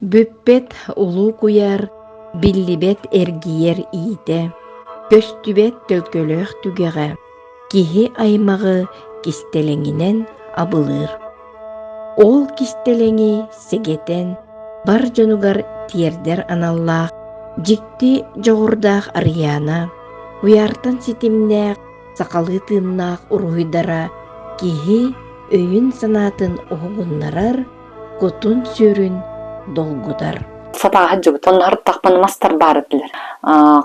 Бүппэт улуу куйаар биллибэт эргийэр иитэ, көстүбэт төлкөлөөх түгэҕэ киһи аймаҕы кистэлэҥинэн абылыыр. Ол кистэлэҥи сэгэтэн бар дьонугар тиэрдэр аналлаах дьикти дьоҕурдаах Арыйаана куйаартан ситимнээх сахалыы тыыннаах уруһуйдара киһи өйүн-санаатын уһугуннарар, кутун-сүрүн долгутар. Сатааһыт дьыбыт. Онно һырыттахпына мастар баар этилэр.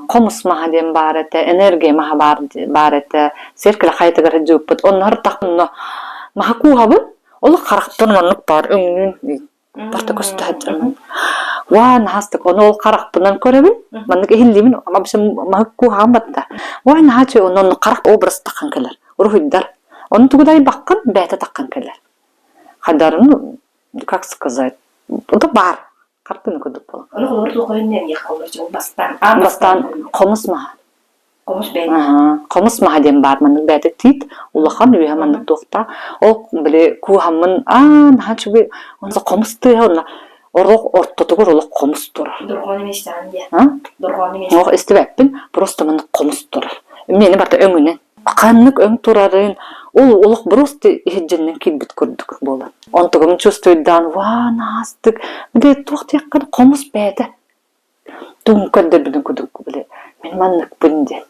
Хомус маһа диэн баар этэ, энергия маһа баар, баар этэ. Сиэркилэ хайатыгар сылдьыбыппыт. Онно һырыттахпына маһа кууһабын, олох харахпын маннык баар өҥнүүн барыта көстө сылдьарым. Уа, наһаастык. Ону ол харахпынан көрөбүн. Маннык иһиллиибин, вообще маһы кууһаҕым батта. Уа, наһаа үчүгэй. Онно онно харах образ таххан кэлэр. Уруһуйдар. Ону тугу да айбаккын, бэйэтэ таххан кэлэр. Хадарын, как сказать, это баар. Хартыына курдук буолан. Ону холобур туох өйүннэн эмиэ холобур бастаан аан Бастаан хомус маһа. Хомус бэйэтэ. Хомус маһа диэн баар маннык бэйэтэ тиит улахан үөһэ маннык туохтаах. Ол били кууһаммын аа наһаа үчүгэй онно хомус тыаһа онно олох ортотугар олох хомус турар. Дорҕоону эмиэ истэҕин диэ. Дорҕоону эмиэ Ох истибэппин, просто маннык хомус турар. Миэнэ барыта өҥүнэн. Ханнык өҥ турарын, ол олох просто иһирдьэннэн киирбит курдук буолар. Онтугум чувствуйдаан, ваа, наастык, били туох диэххин хомус бэйэтэ тугун көрдөрбүтүн курдук били мин манныкпын диэн.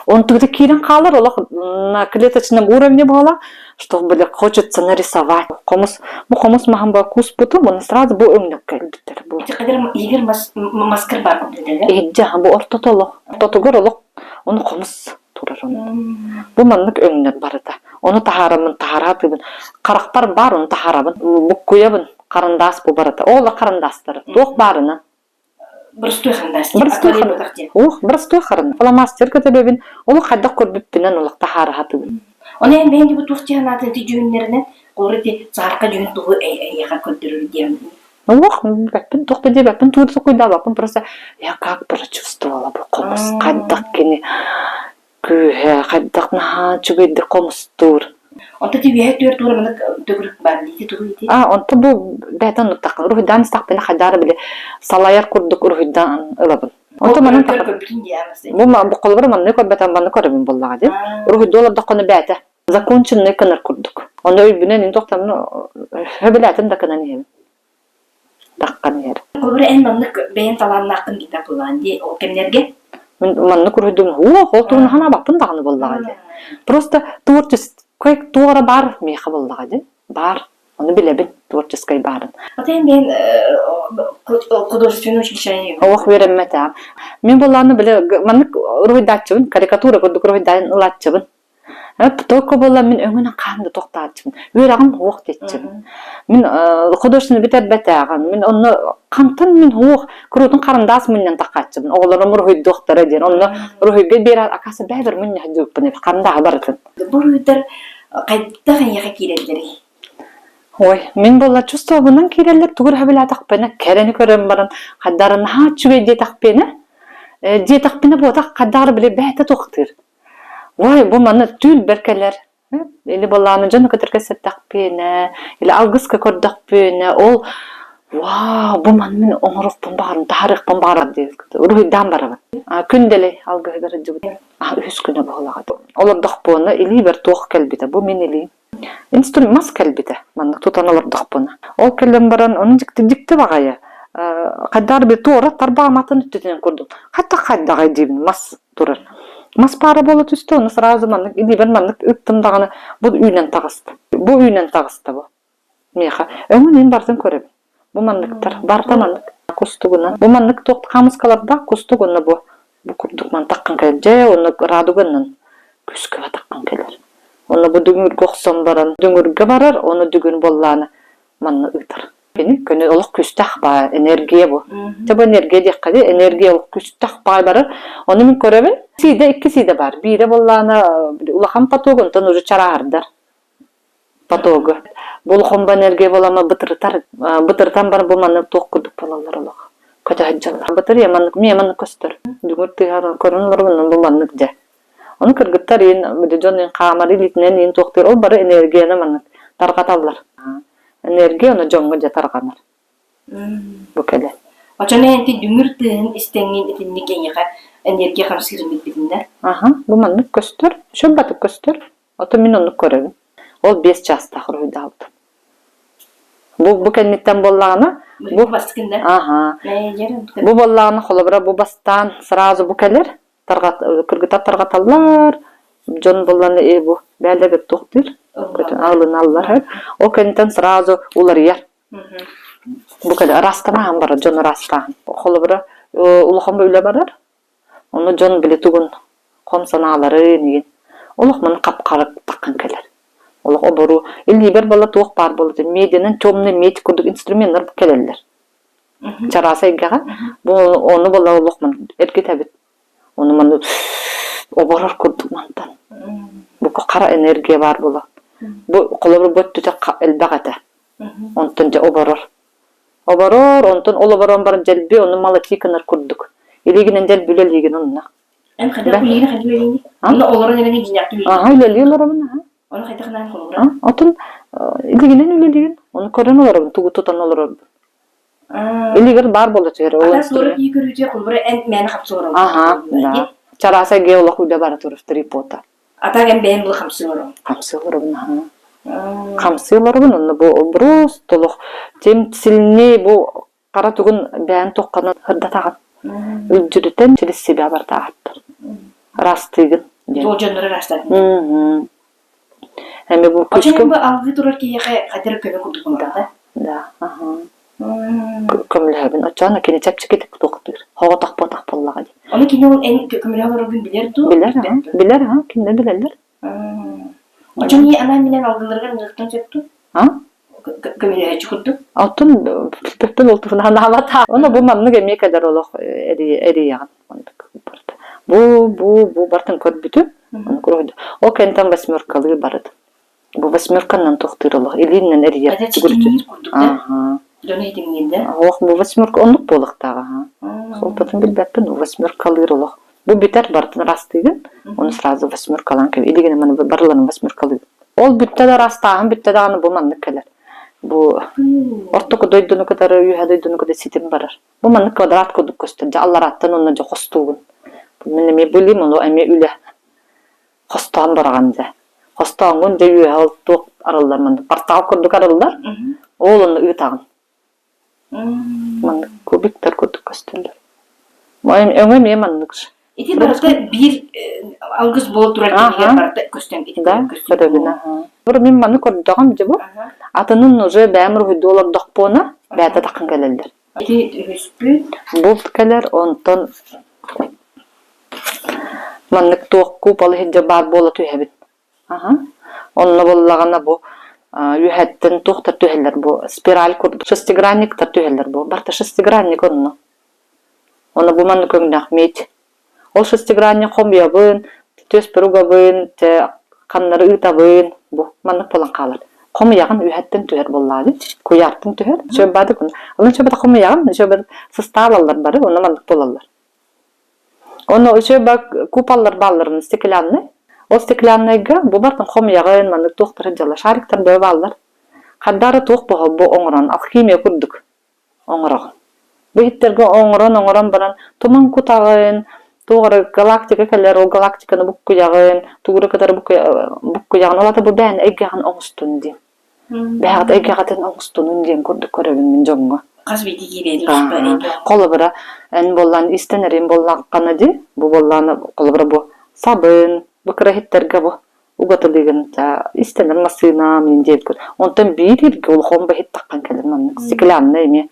Онтугута киирэн хаалар олох на клеточном уровне буола, что били хочется нарисовать. Хомус, бу хомус маһын ба куспутум, уонна сразу бу өҥнөк кэлбиттэр. Бу. Ити кадыр игер мас маскар бар курдук Иһирдьэ, бу ортото олох. Ортотугар олох ону хомус турар онно. Бу маннык өҥнөр барыта. Ону таһаараммын таһараатыыбын. Харахпар баар ону таһаарабын. Буккуйабын. Харандаас бу барыта. Ол харандаастары. Туох баарынан. Боростуой харандаас. Боростуой харандаас. Уох, боростуой харандаас. Фломастер көтөбөбүн. Олох хайдах көрбүппүнэн олох таһаараһатыбын. Оны эн бэйэҥ бу туох дьаһанаатын ити дьүһүннэринэн, олор ити саарка дьүһүн тугу эйиэхэ көрдөрөр диэн Ох, билбэппин, туох да диэбэппин, тугу да толкуйдаабаппын, просто я как прочувствовала бу хомус хайдах кини күүһэ, хайдах наһаа үчүгэйдик хомустуур. Онто ти үөһэ түөрт уура маннык төгүрүк баар дии тугу ити? А, онто бу бэйэтэ оннуктаххын уруһуйдаан истэхпинэ хайдах эрэ били салайар курдук уруһуйдаан ылабын. Онто манан көрбүтүн дии Бу бу холобура маннык көрбөтөм маннык көрөбүн буоллаҕа дии. Уруһуйдуу олордоххуна бэйэтэ законченный кынар курдук. Ону өйбүнэн ин тохтаммын хөбүлээтим да кынан иһэбин. Таххан иһэр. Холобура эн маннык бэйэҥ талааннааххын билбэт буоллаҕын дии ол кэмнэргэ? Мин маннык уруһуйдуум уох ол туһунан санаабаппын даҕаны буоллаҕа дии. Просто творческай туох эрэ баар миэхэ буоллаҕа дии. Баар. Ону билэбин творческай баарын. А ты бэйэҥ художественное училище Олох үөрэммэтэҕим. Мин буоллаҕына били маннык уруһуйдааччыбын, карикатура курдук уруһуйдаан ылааччыбын. Только буолла мин өҥүнэн хаан да тохтооччубун. Үөрэҕим суох диэччибин. Мин художественный бүтэрбэтээҕим. Мин онно хантан мин суох куруутун харандаас мунньан таххааччыбын. Оҕолорум уруһуйдуохтара диэн. Онно уруһуйга биэрэр акааса бэйэбэр мунньа сылдьыбыппын эбит. Харандааһы барытын. Бу уруһуйдар хайдах эйиэхэ киирэллэрий? Ой, мин буолла чувствобунан киирэллэр тугу эрэ сөбүлээтэхпинэ, кэрэни көрөн баран, хайдах эрэ наһаа үчүгэй диэтэхпинэ, диэтэхпинэ буотах хайдах эрэ били бэйэтэ туохтыыр. Ой, бу манна түүл кэлэр. Или былааны дьону кытары кэпсэттэхпинэ, или алгыска көрдөхпүнэ, ол вау, бу маны мин оҥоруохпун баҕарым, таһаарыахпын баҕарар диэн уруһуйдаан барабын. Күн дэлэй алгыһыгар сылдьыбыт. Үһүс күнэ буоллаҕа. Олордохпуна илиибэр туох кэлбитэ, бу мин илиим. Инструмент мас кэлбитэ, маннык тутан олордохпуна. Ол кэлэн баран, ону дьикти дьикти баҕайы. Хайдах эрэ туора тарбаҕым атын өттүтүнэн курдук. Хайдах хайдаҕай диибин мас турар. Мас паара буола түстэ, ону сразу маннык илиибэр маннык ыттым даҕаны бу үүнэн таҕыста. Бу үүнэн таҕыста бу. Миэхэ өҥүн мин барытын көрөбүн. Бу манныктар, барыта маннык. Кустугунан. Бу маннык туох хаамыскалардаах кустук уонна бу бу курдук мантаххын кэлэр. Дьэ, онно радуганнан күүскэ батаххын кэлэр. Онно бу дүҥүргэ охсон баран, дүҥүргэ барар, ону дүгүн буоллаана манна ыытар. Кини көнө олох күстэх баа энергия бу. Дьэ бу энергия диэххэ дии, энергия олох күстэх баай барар. Ону мин көрөбүн. Сиидэ икки сиидэ баар. Биирэ буоллаана улахан поток, онтон уже чараардар потогу. Бу улахан энергия буолама бытырытар, бытырытан баран бу маннык туох курдук буолаллар олох. Көтө сылдьаллар. Бытыр маннык, миэ маннык көстөр. Дүҥүр тыаһа көрөн олоробун, бу маннык дьэ. Ону кыргыттар иин, дьон иин хаамар илиитинэн иин туохтуур, ол бары энергияны маннык тарҕаталлар. Энергия ону дьоҥҥо дьэ тарҕанар. Бу кэлэн. Оччону эн ити дүҥүр тыаһын истэҥҥин итинник эйиэхэ энергия хамсыырын билбитин да? Аха, бу маннык көстөр, шөббатык көстөр. Ото мин оннук көрөбүн. Ол 5 чаастаах уруһуйдаабытым. Бу бу кэнниттэн буоллаҕына бу бастыкын да? Аха. Бу буоллаҕына холобура бу бастаан сразу бу кэлэр, тарҕат кыргытар тарҕаталлар, дьон буоллаҕына э бу бээлэргэ туохтуур ылыналлар. Ол кэнниттэн сразу уларыйар. Бу кэлэ ыраастамаһан барар, дьон ыраастааһын. Холобура, улахан үлэ барар, ону дьон били тугун хом санааларын игин олох маны хап-хара таххан кэлэр. Олох оборуу илиибэр буола туох баар буолла медианан темный медь курдук инструменнар кэлэллэр. Чараас эйгэҕэ бу ону буола олох маны эргитэбит. Ону маны оборор курдук мантан. Бу хара энергия баар буола. Бу холобур бу өттүтэ элбэх этэ. Онтон дьэ оборор. Оборор, онтон ол оборон баран дьэлби ону малатыы гынар курдук. Илиигинэн дьэлби үлэлиигин онно. Эн хайдах үлэлиигин хайдах үлэлиигин? Онно олорон эрэн дьиҥнээхтик үлэлиигин. Аха үлэлии олоробун аха. Ону хайдах гынан холобура? Отун илигинэн үлэлиигин. Ону көрөн олоробун, тугу тутан олорорбун. Илигэр баар буола түһэр ол Ата суора киһи көрүүтэ холобура эн мээнэ хапса олорон. Аха, да. Чараас эгэ олох үлэ бара турар трипота. А так эн бэйэм было хамсыы олоробун. Хамсыы олоробун аха. Хамсыы олоробун онно бу просто олох тем сильнее бу хара тугун бэйэн тухханан ырдатаҕын. Үлдьүрүтэн через себя бартаахаттар. Растыгын диэн. Ол дьоннору растатын. Эми бу Очон бу алгыы турар киһиэхэ хадыр көмө курдук оҥордо. Да, аха. Көмөлөһөбүн. Оччоҕуна кини чэпчэкитик туохтуур. Хоҕотох буотах буоллаҕа дии. Ону кини ол эн көмөлөһө олороргун билэр дуу? Билэр, билэр, аха, кинилэр билэллэр. Очон ии анаан минэн алгыларыгар ыҥырыахтан сөп дуу? А? Көмөлөһөөччү курдук? Оттон билбэппин ол туһунан санаабата. Ону бу маннык эмиэ кэлэр олох эрийэҕин. Бу, бу, бу бартын көрбүтүм. Ол кэнтэн восьмеркалыы барыт. Бу восьмерканан тохтуур олох илииннэн эрийэр. Это ситимниир курдук да? Дьону ситимниир да? Олох бу восьмерка оннук буолуохтаах аха. Суолтатын билбэппин восьмеркалыыр олох. Бу бүтэр барытын ырастыыгын, ону сразу восьмеркалаан кэб илигинэ маны барыларын восьмеркалыыбын. Ол бүттэ да ырастааһын бүттэ даҕаны бу маннык кэлэр. Бу ортоку дойдуну кытары, үөһэ дойдуну кытары ситим барар. Бу маннык квадрат курдук көстөр. Дьэ алларааттан уонна дьэ хостуугун. Мин эмиэ билим, ону эмиэ үлэ хостоон бараҕын дьэ. Хостооҥҥун дьэ үөһэ ол туох арыллар маннык портал курдук арыллар. Ол онно ыытаҕын. Маннык кубиктар курдук көстөллөр. Өҥө эмиэ маннык же. Ити барыта биир алгыс буола турар кэмигэр барыта көстөн ити Да, көрөбүн аха. Бу мин маны көрдөҕүм дьэ бу. Атынын уже бэйэм уруһуйдуу олордохпуна бэйэтэ таххан кэлэллэр. Ити үһүспүт. Булт кэлэр, онтон маннык туох купола иһирдьэ баар буола түһэбит. Аха. Онно буоллаҕына бу үөһэттэн туохтар түһэллэр бу спираль курдук шестигранниктар түһэллэр бу. Барыта шестигранник онно. Онно бу маннык өҥнөөх медь. Ол шестигранник хомуйабын, түөспэр угабын, чэ ханнары ыытабын бу маннык буолан хаалар. Хомуйаҕын үөһэттэн түһэр буоллаҕа дии. Куйаартан түһэр. Сөп баадык. Онон сөп хомуйаҕын, сөп сыстаалаллар бары, онно маннык буолаллар. Онно үчүгэй куполлар баалларын стеклянный. Ол стеклянныйга бу бартын хомуйаҕын, маннык туохтары дьала шариктар бөҕө бааллар. Хардары туох буһа бу оҥорон алхимия курдук оҥороҕун. Бу иһиттэргэ оҥорон оҥорон баран туман кутаҕын, туох эрэ галактика кэлэр, ол галактиканы буккуйаҕын, тугу кытары буккуйаҕын, ол ата бу бэйэн эйгэҕин оҥостун диэн. Бэйэҕит эйгэҕитин оҥостунун диэн курдук көрөбүн мин дьоҥҥо. Хас биирдии киирээри туспа эйгэ. Холобура, эн буоллаан истэн эрин буоллаххына дии, бу буоллаан холобура бу сабын, бу кыра иһиттэргэ бу угатылыыгын истэнэр массыына мин диэбит курдук. Онтон биир иһиргэ улахан бу иһит таххан кэлэр маннык стеклянный эмиэ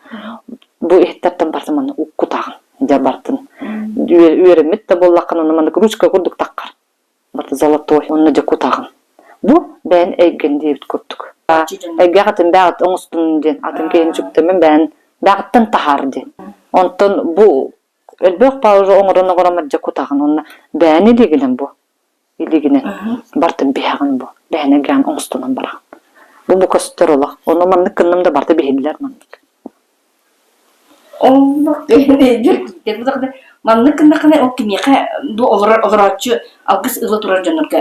бу иһиттэртэн барытын маннык уккутаҕын дьэ бартын үөрэммит да буоллаххына маннык ручка курдук таххар барыта золотой онно дьэ кутаҕын бу бэйэн эйгэн диэбит курдук эйгэҕитин бэҕит оҥостун диэн атын киһини сүктэммин бэйэн бэҕиттэн таһаар диэн онтон бу элбэх пауза оҥорон оҥорон дьэ кутаҕын уонна бэйэн илиигинэн бу илиигинэн бартын биһэҕин бу бэйэн эйгэҕин оҥостунан бараҕын бу бу көстөр олох ону маннык гынным да барыта биһиллэр маннык Оннук Маннык гыннаххына ол кимиэхэ бу олорор олорооччу алгыс ыла турар дьоннорго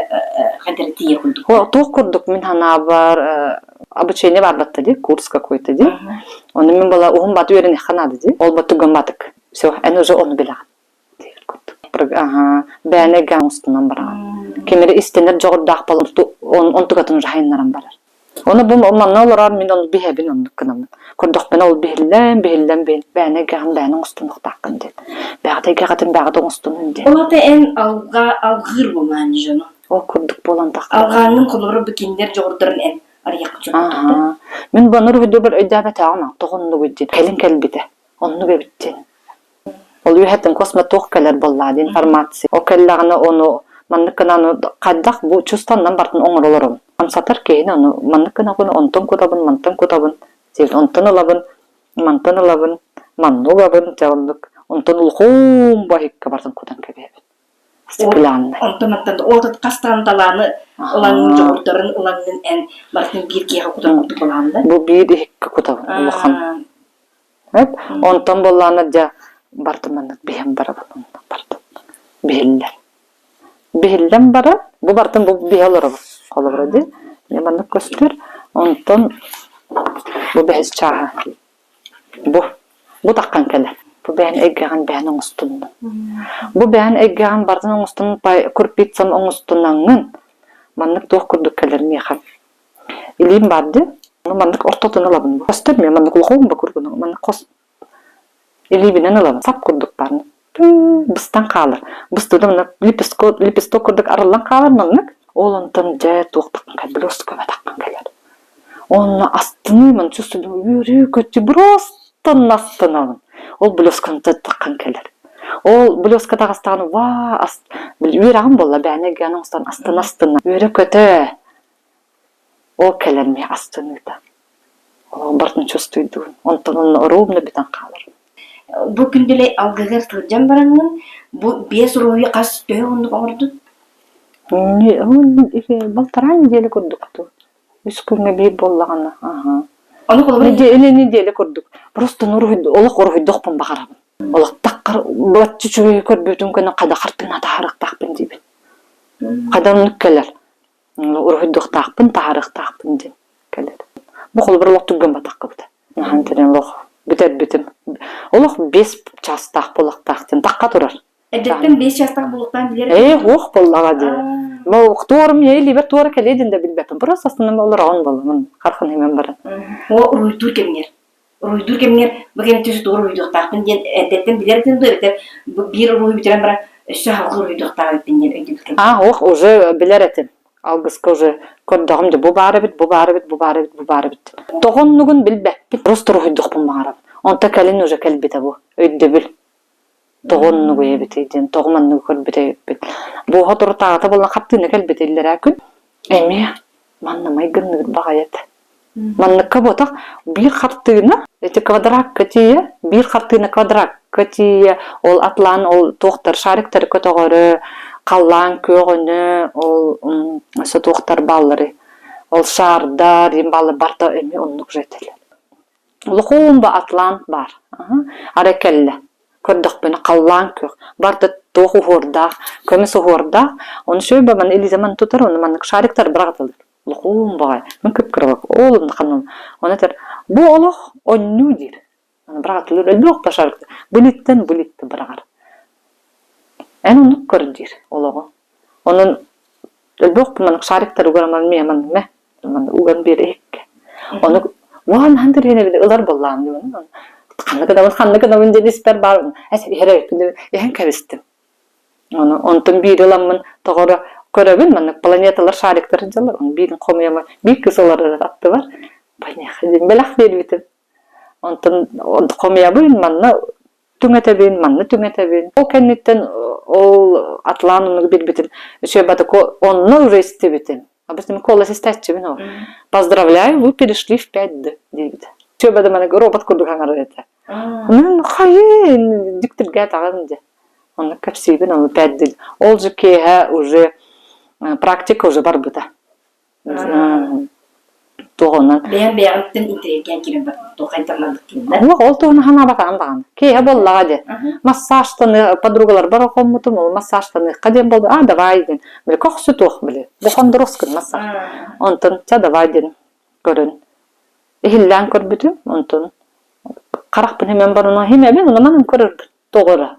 хайдары тиийэр курдук. Туох курдук мин санаабар. Обучение барбатта дии, курс какой-то дии. Ону мин была уһун баты үөрэниэххэ наада дии. Ол батыгын батык. Все, эн уже ону билэҕин. Аха, бэйэни гаҥ устунан бараҕын. Кимири истэнэр дьоҕурдаах буолан онтукатын уже хайыннаран барар. Ону бу манна олорор мин ону биһэбин оннук гынаммын. Көрдөхпүнэ ол биһиллэн, биһиллэн, бэйэни эйгэҕин бэйэни оҥостунуохтааххын диэн. Бэйэҕит эйгэҕитин бэйэҕит оҥостунун диэн. Ол аата эн алға алгыыр буолаан дьону. Ол курдук буолан тахсар. Алҕааҥҥын холобура бу кинилэр дьоҕурдарын эн арыйахха Аһаа. Мин бу уруһуйдуурбар өйдөөбөтөҕүм тоҕо оннугуй диэн. Кэлин кэлбитэ. Оннук эбит диэн. Ол үөһэттэн космо туох кэлэр буоллаҕа диэн информация. Ол кэллэҕинэ ону маннык гына ону хайдах бу чувствоннан барытын оҥоро олоробун. Хамсатар киһини ону маннык гынабын, онтон кутабын, мантан кутабын, онтон ылабын, мантан ылабын, манна угабын, дьэ оннук. Онтон улахуун баһыкка барытын кутан кэбиһэбин. Стеклянный. Онтон мантан ол хастаан талааны ылаҥҥын дьоҕурдарын ылаҥҥын эн барытын биир киһиэхэ кутан курдук былаанна. Бу биир иһиккэ кутабын улахан. Онтон буоллаҕына дьэ бардым маннык биһэн барабын онно бардым. Биһиллэр. Биһиллэн баран, бу бартын бу биһэ олоробун. Холобура дии. Маннык көстөр. Онтон бу бэһис чааһа. Бу. Бу таххан кэлэр. Бу бэйэн эйгэҕин бэйэн оҥостуннун. Бу бэйэн эйгэҕин бардын оҥостун курпицам оҥостунаҥҥын маннык туох курдук кэлэр миэхэ. Илиим баар дии. Маннык ортотун ылабын. Көстөр миэ маннык улахан курдук маннык хос илиибинэн ылабын. Сап курдук баар. Быстан хаалар. Быстыда маннык лепесток, лепесток курдук арыллан хаалар маннык. Ол онтон дьэ туох таххан кэлэр, блёстка таххан кэлэр. Онно астыныы чувствую үөрүү-көтүү просто астынабын. Ол блёсканы таххан кэлэр. Ол блёска таҕыстаҕына ваа ас үөрэҕим буолла бээнэ гэн оҥостон астына астына үөрэ-көтө Ол кэлэн миэхэ астыныыта. Олох барытын чувствуйдуун. Онтон онно ровно бүтэн хаалар. Бу күндүлэй алгыгар сылдьан бараҥҥын, бу биэс уруһуйу хас төһө уһуннук оҥордун? Полтора неделя курдук дуу. Үс күҥҥэ биир буоллаҕына, аһа. Ону холобура Неделя неделя курдук. Просто олох уруһуйдуохпун баҕарабын. Олох таххар былаччы үчүгэйи көрбүтүм кэннэ хада хартыына таһаарыахтаахпын диибин. Хада оннук кэлэр. Уруһуйдуохтаахпын, таһаарыахтаахпын диэн кэлэр. Бу холобур олох түргэн батаххыбыт. Наһан тирэн олох бүтэрбитим. Олох биэс чаастаах буолуохтаах диэн тахха турар. Эрдэттэн биэс чаастаах буолуохтаан билэр Ээ, уох буоллаҕа дии. Туорум илиибэр туора кэлиэ диэн да билбэппин. Просто астынан олороҕун буолламын. Харахын имэн баран. О, уруһуйдуур кэмҥэр. Уруһуйдуур кэмҥэр бу кэмтэн тугу уруһуйдуохтаахпын диэн эрдэттэн билэр этим дуо эбэтэр биир уруһуй бүтэрэн баран өссө салгыы уруһуйдуохтаах эбиппин диэн өйдөбүл кэлбит. А, ох, уже билэр этим. Алгыска уже көрдөҕүм дьэ бу баар эбит, бу баар эбит, бу баар эбит, бу баар эбит. Тоҕо оннугун билбэппин. Просто уруһуйдуохпун баҕарабын. Онто кэлин уже кэлбитэ бу өйдөбүл. Тоҕо оннугуй эбитий диэн, тоҕо манныгы көрбүт эбиппин. Буоһа турутааҕыта буолан хартыына кэлбитэ иллэрээ күн. Эмиэ манна майгынныыр баҕайы этэ. Манныкка буотах биир хартыына ити квадракка тиийэ, биир хартыына квадракка тиийэ, ол атлаан ол туохтар шариктары көтөҕөрө, халлаан күөҕүнү, ол өссө туохтар бааллары, ол шаардар диэн бааллар барыта эмиэ оннук же этилэр. Улахуумба атлант баар. Арай кэллэ. Көрдөхпүнэ халлаан күөх. Барыта туох уһуордаах, көмүс уһуордаах. Ону сүөбэ маны Элиза маны тутар, ону маннык шариктар быраҕыталлар. Улахуун баҕайы. Мин кып-кырабак. Ол ханна Ону этэр, бу олох онньуу диир. Аны быраҕатылыыр өлбөх да шариктар. Былиттан былитты быраҕар. Эн оннук көр диир олоҕу. Онон өлбөх маннык шариктар угар мэ мэ уган биэр иһиккэ. Ону уаан хаан тэрийэн ылар буоллаҕым диэн. Ханна гынабын, ханна гынабын диэн испэр баар эс иһэр эбиппин иһэн кэбистим. Ону онтон биири ыламмын тоҕоро көрөбүн маннык планеталар шариктар дьаллар биирин хомуйаммын биир кыыс олорор аттыбар понеха диэн бэлэх биэрбитим. Онтон хомуйабын манна түҥэтэбин, манна түҥэтэбин. Ол кэнниттэн ол атлаан оннугу билбитим. Үчүгэй батыко онно уже истибитим. Обычно голос истээччибин ол. Поздравляю, вы перешли в 5D диэбит. Үчүгэй бада робот курдук аҥарар этэ. Мен хайы диктиргэ таҕын дьэ. Онно кэпсиибин, ону 5D. Ол же киэһэ уже практика уже барбыта. Туоҕунан Бэйэм бэйэҕиттэн интэриэһиргээн киирэн бардым. Туоххайдан маннык киирдэ? Уох, ол туһунан санаабатаҕым даҕаны. Киэһэ буоллаҕа дии. Массажтаны подругаларбар хоммутум, ол массажтаныахха диэн буолла. А, давай диэн. Били көхсү туох били. Бу хондорос гын массаж. Онтон ча давай диэн. Көрөн иһиллээн көрбүтүм, онтон харахпын химэн баран химэбин, онно манан көрөрбүн тоҕо эрэ.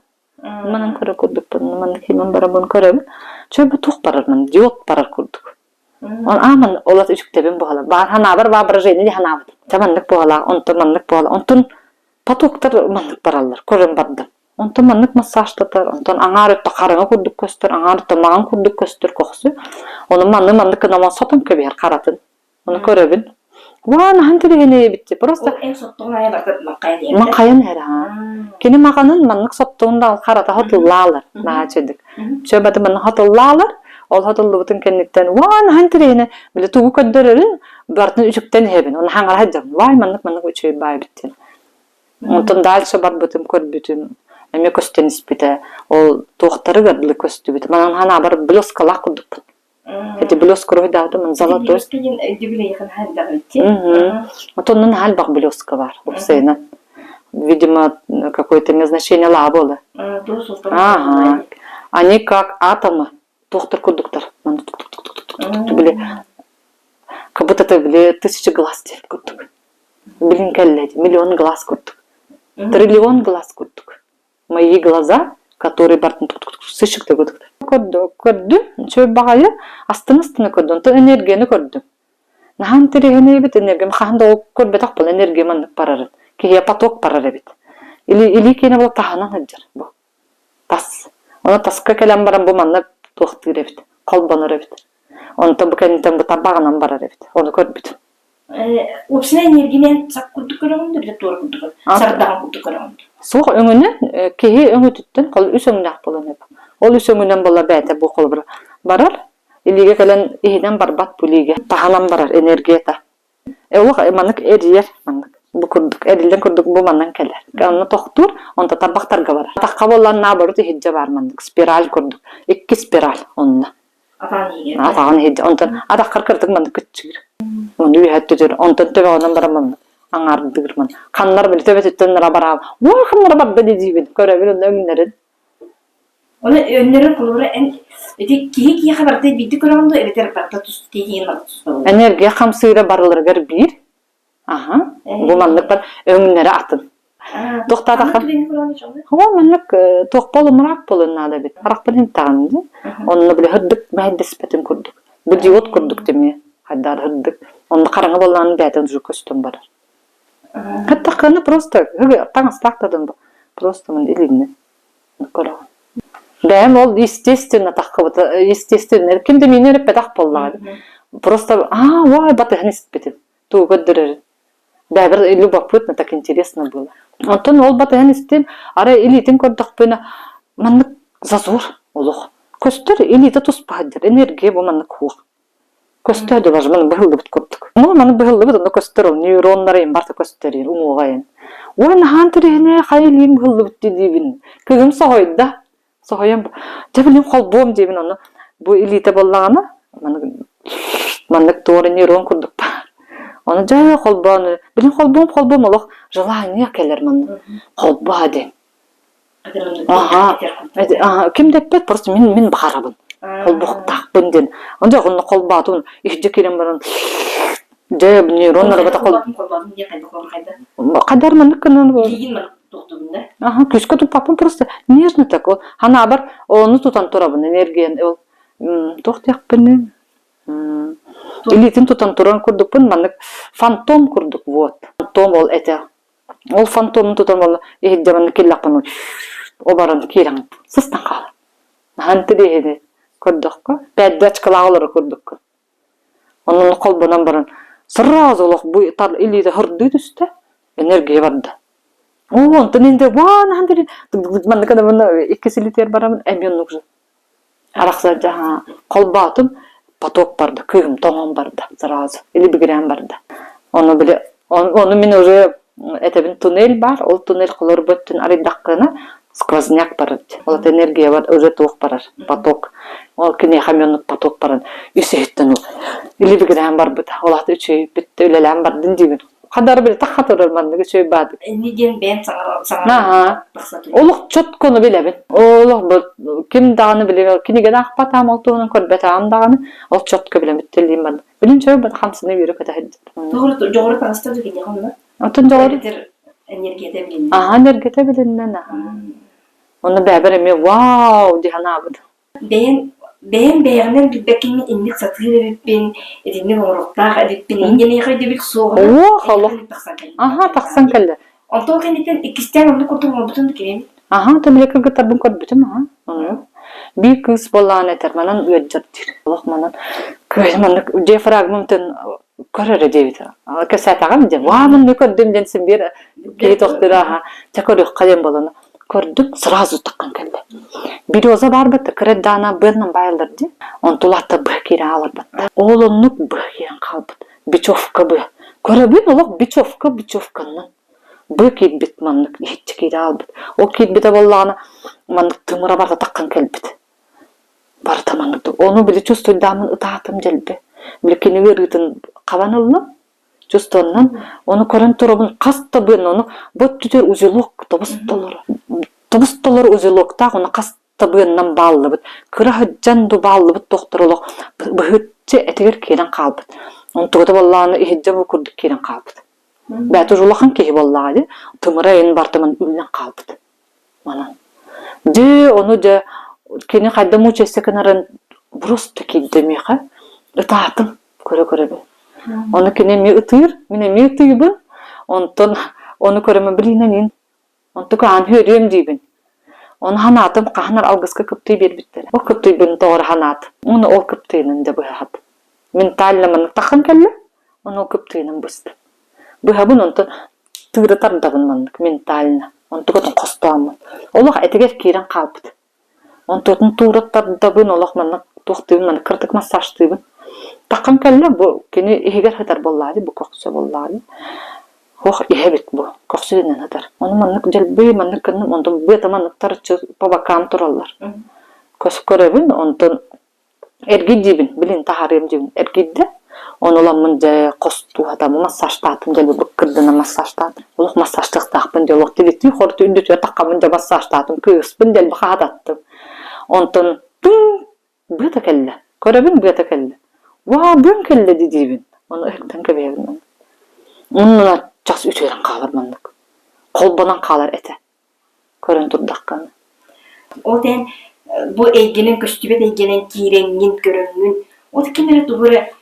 Манан көрөр курдукпун, маннык химэн барабын көрөбүн. Чэ бу туох барар ман диод барар курдук. Он ааман олас үчүктэбин буһала. Баар ханаабар воображение дии ханаабытым. Чэ маннык буолалаах, онтон маннык буола. Онтон потоктар маннык бараллар, көрөн бардым. Онтон маннык массажтатар, онтон аҥаар өттө хараҥа курдук көстөр, аҥаар өттө маҥан курдук көстөр көхсү. Ону манны маннык гынан сотон кэбиһэр харатын. Ону көрөбүн. Уа, наһан тириһини эбит Просто Ол эн соттоҕун аайы барыта маҥхайан иһэр маҥхайан иһэр аа. Кини маҕанын маннык соттоҕун да харата хотуллаалар. Наһаа үчүгдүк. Чө баты маннык хотуллаалар. Ол хотуллубутун кэнниттэн уа, наһан тириһини били тугу көрдөрөрүн барытын үчүктэн иһэбин. Оны хаҥара сылдьабын. Вай, маннык маннык үчүгэй баай эбит диэн. Онтон дальше барбытым, көрбүтүм, эмиэ көстөн испитэ. Ол туохтарыгар дылы көстүбүт. Манан ханаабар блескалаах курдукпун. Эти блеска уруһуйдаабытым золотой. Блеска диэн өйдөбүл эйиэхэ наһаа элбэх эбит Отонно наһаа элбэх блеска бар уопсайынан. Видимо, какое-то назначение буолла. Ага. Они как атомы. Туохтар курдуктар. Били как будто это били тысяча глаз диэн курдук. Билин кэллэ миллион глаз курдук. Триллион глаз курдук. Мои глаза, которые бартын сыщик Көрдүм, үчүгэй баҕайы, астына-астына көрдүм, онтон энергияны көрдүм. Наһаа интэриэһинэй эбит энергиям, хаһан да ол көрбөтөх буолан энергия маннык барарын. Киһиэ поток барар эбит. Или илии киэнэ буола таһынан сылдьар бу. Тас. Ону таска кэлэн баран бу манна туохтуур эбит, холбонор эбит. Онтон бу кэнниттэн бу тарбаҕынан барар эбит. Ону көрбүтүм. Уопсайынан энергинэн сап курдук көрөҕүн да туора курдук сардаҕа курдук көрөҕүн Суох өҥөнөн киһи өҥөтүттэн хол үс өҥнөөх буолан эбит. Ол үс өҥүнэн буола бэйэтэ бу холобура барар. Илиигэ кэлэн иһинэн барбат бу илиигэ. Таһынан барар энергията. Олох маннык эрийэр маннык бу курдук эриллэн курдук бу манан кэлэр. Онно тохтуур, онто тарбахтарга барар. Атахха буоллан наоборот иһирдьэ баар маннык спираль курдук. Икки спираль онно. Атаҕын иһирдьэ. Онтон атаххар кырдык маннык кыччыыр. Ону үөһэ өттүтүр. Онтон төбөҕүнэн баран маннык аҥаардыыр ман. Ханнар били төбөтүттэн нара бараал. Уой ханнара барда диибин. Көрөбүн онно өҥнөрүн. Оны өҥнөрүн холобура эн ити киһи киһиэхэ барыта биирдик көрөҕүн дуо эбэтэр барыта тус киһи барыта туспа Энергия хамсыыра барыларыгар биир. Аха. Бу маннык бар өҥнөрө атын. Туохтаатахха Оо, маннык туох полумрак буолуон наада эбит. Харахпын иһиттэҕим дии. Онно били һырдык мэһэйдэспэтин курдук. Бу диод курдук тимиэ. Хайдаар һырдык. Онно хараҥа буоллаҕына бэйэтин уже көстөн барар. Хаттаххына просто таҥастаах да просто мин илииннэ көрөҕүн. Бэйэм ол естественно таххыбыта естественно ким да миини өрөппөтөх буоллаҕа Просто аа уай батыһан испитим. Тугу көрдөрөрүн. Бэйэбэр любопытно, так интересно было. Онтон ол батыһан истим, арай илиитин көрдөхпүнэ маннык зазор олох. Көстөр илиитэ туспа сылдьар, энергия бу маннык суох. Көстөө даже маны быһыллыбыт курдук. Ну, маны быһыллыбыт, онно көстөр ол нейроннар им барыта көстөр уҥуоҕа ин. Ой, наһаан тириһинэ хайа илиим быһыллыбыт диибин. Кыыһым соһуйда. Соһуйан дьэ билим холбуом диибин ону бу илиитэ буоллаҕына маннык маннык туора нейрон курдук баар. Ону дьэ холбоон билим холбуом холбуом олох желание кэлэр маннык холбоо диэн. Аха, ким да эппэт, просто мин мин баҕарабын. Холбуохтаахпын диэн. Онно онно холбоотун иһдьэ киирэн баран дьэ нейроннара бата хол Хадар маннык гынан Аха, күүскэ туппаппын просто нежно так. Ол ханаабар ону тутан турабын энергияны ол туох диэхпиний илиитин тутан туран курдукпун маннык фантом курдук вот. Фантом ол этэ Ол фантомун тутан ол иһирдьэ маннык киллэхпин оборон киирэн сыстан хаалар. Наһаа интэриэһинэй көрдөххө, пять очкалаах олорор курдуккун. Онон холбонон баран сразу олох бу илиитэ һырдыы түстэ, энергия барда. Оо, онтон инде ваа наһаа интэриэһинэй маннык иккис илиитигэр барабын эмиэ оннук же Арахсар дьаһаа холбоотум, поток барда, кыыһым тоҥон барда сразу, илибигирээн барда. Ону били ону мин уже этэбин туннель баар, ол туннель холорбут өттүн арыйдаххына сквозняк барар. Ол это энергия бар, уже туох барар, поток. Ол киниэхэ эмиэ оннук поток баран үс иһиттэн ол илибигирээн барбыта. Ол аата үчүгэй бүттэ үлэлээн бардын диибин. Хадары били тахха турар маннык үчүгэй баадык. Инни диэн бэйэн саҥара саҥара тахса тур. Олох чоткону билэбин. Олох бу ким даҕаны билигин кинигэни аахпатаам, ол туһунан көрбөтөҕүм даҕаны, ол чотко билэмит тилиим барда. Билин чөй бат хамсыны үөрэ көтө сылдьар. Тоҕо дьоҕура таҕыста да киниэхэ онно? Оттон дьоҕур Эбэтэр энергията билиннэ. Аха, энергията билиннэ, аха. Онно бэйэбэр эмиэ вау дии санаабыт. Бэйэҥ бэйэҥ бэйэҕинэн билбэккин инник сатыыр эбиппин, итинник оҥоруохтаах эбиппин, инньэ миэхэ өйдөбүл суоҕуна Уох, олох. эйиэхэ тахсан кэллэ. Аха, тахсан кэллэ. Онтон кэнниттэн иккистээн оннук курдук оҥорбутун да кимиэбит? Аха, тэмилэ кыргыттарбын көрбүтүм, аха. Ону биир кыыс буоллаҕына этэр, манан ыалдьар диир. Олох манан кыыс маннык диафрагмам тын көр эрэ диэбит. Кэпсээтэҕим диэн, ваа манны көрдүм диэн син биир киһи тохтуура аха, чэ көрүөххэ диэн буолан көрдүм, сразу таххан кэллэ. Береза баар батта, кыра даана быаннан баайыллар дии. Онтулаата быа киирэн хаалар батта. Ол оннук быа киирэн хаалбыт. Бечевка быа. Көрөбүн олох бечевка бечевканнан. Быа киирбит маннык иһиччи киирэ хаалбыт. Ол киирбитэ буоллаҕына маннык тымыра барыта таххан кэлбит. Барыта маннык Ону били чувствуйдааммын ытаатым дьэлби. Били кини ыарыытын хабан ыллым. Чувствованнан ону көрөн турабын хас да быан ону бу өттүтүгэр узелок тобус толору. Тобус толору узелоктаах ону хас да быаннан бааллыбыт. Кыра сылдьан ду бааллыбыт тохтор олох быһыччы этигэр киирэн хаалбыт. Онтугата буоллаҕына иһирдьэ бу курдук киирэн хаалбыт. Бэйэтэ уже улахан киһи буоллаҕа дии. Тымыра эйин бартымын үллэн хаалбыт. Манан. Дьэ, ону дьэ кини хайда мучайся гынарын просто киирдэ миэхэ. Ытаатым көрө-көрөбүн. Ону кини эмиэ ытыыр, мин эмиэ ытыыбын. Онтон ону көрөммүн блин эниин онтука аан үөрүөм диибин. Ону ханаатым хаһан алгыска кыптый биэрбиттэрэ. Ол кыптыйбын тоҕо ханаат. Уонна ол кыптыйынан дьэ быһаһат. Ментально маннык таххан кэллэ. Ону ол кыптыйынан быстым. Быһабын онтон тыыра тардабын маннык ментально. Онтукатын хостооммун. Олох этигэр киирэн хаалбыт. Онтуотун туура тардабын, олох маннык туохтуубун, маннык кыратык массажтыыбын. Таххан кэллэ, бу кини иһигэр сытар буоллаҕа дии, бу көхсө буоллаҕа дии. Ох, иһэбит бу, көхсүнэн сытар. Ону маннык дьэлбий, маннык гынным, онтон быата маннык тарыччы по бокам тураллар. Көс көрөбүн, онтон Эргий диибин, билин таһаарыам диибин. Эргийдэ. Ону ыламмын дьэ хостуу хатаммын массажтаатым дьэ быккырдана массажтаатым. Олох массажтыахтаахпын дьэ олох тилитии хоруту үрдүтүгэр таххаммын дьэ массажтаатым. Кыыспын дэлби хаһататтым. Онтон тыҥ быата кэллэ. Көрөбүн быата кэллэ. Уаа быам кэллэ дии диибин. Ону ыһыктан кэбиһэбин. Оннуна час үтүөрэн хаалар маннык. Холбонон хаалар этэ. Көрөн турдаххына. Ол иһин бу эйгэнэн көстүбэт эйгэнэн киирэҥҥин, көрөҥҥүн, ол ким эрэ тугу эрэ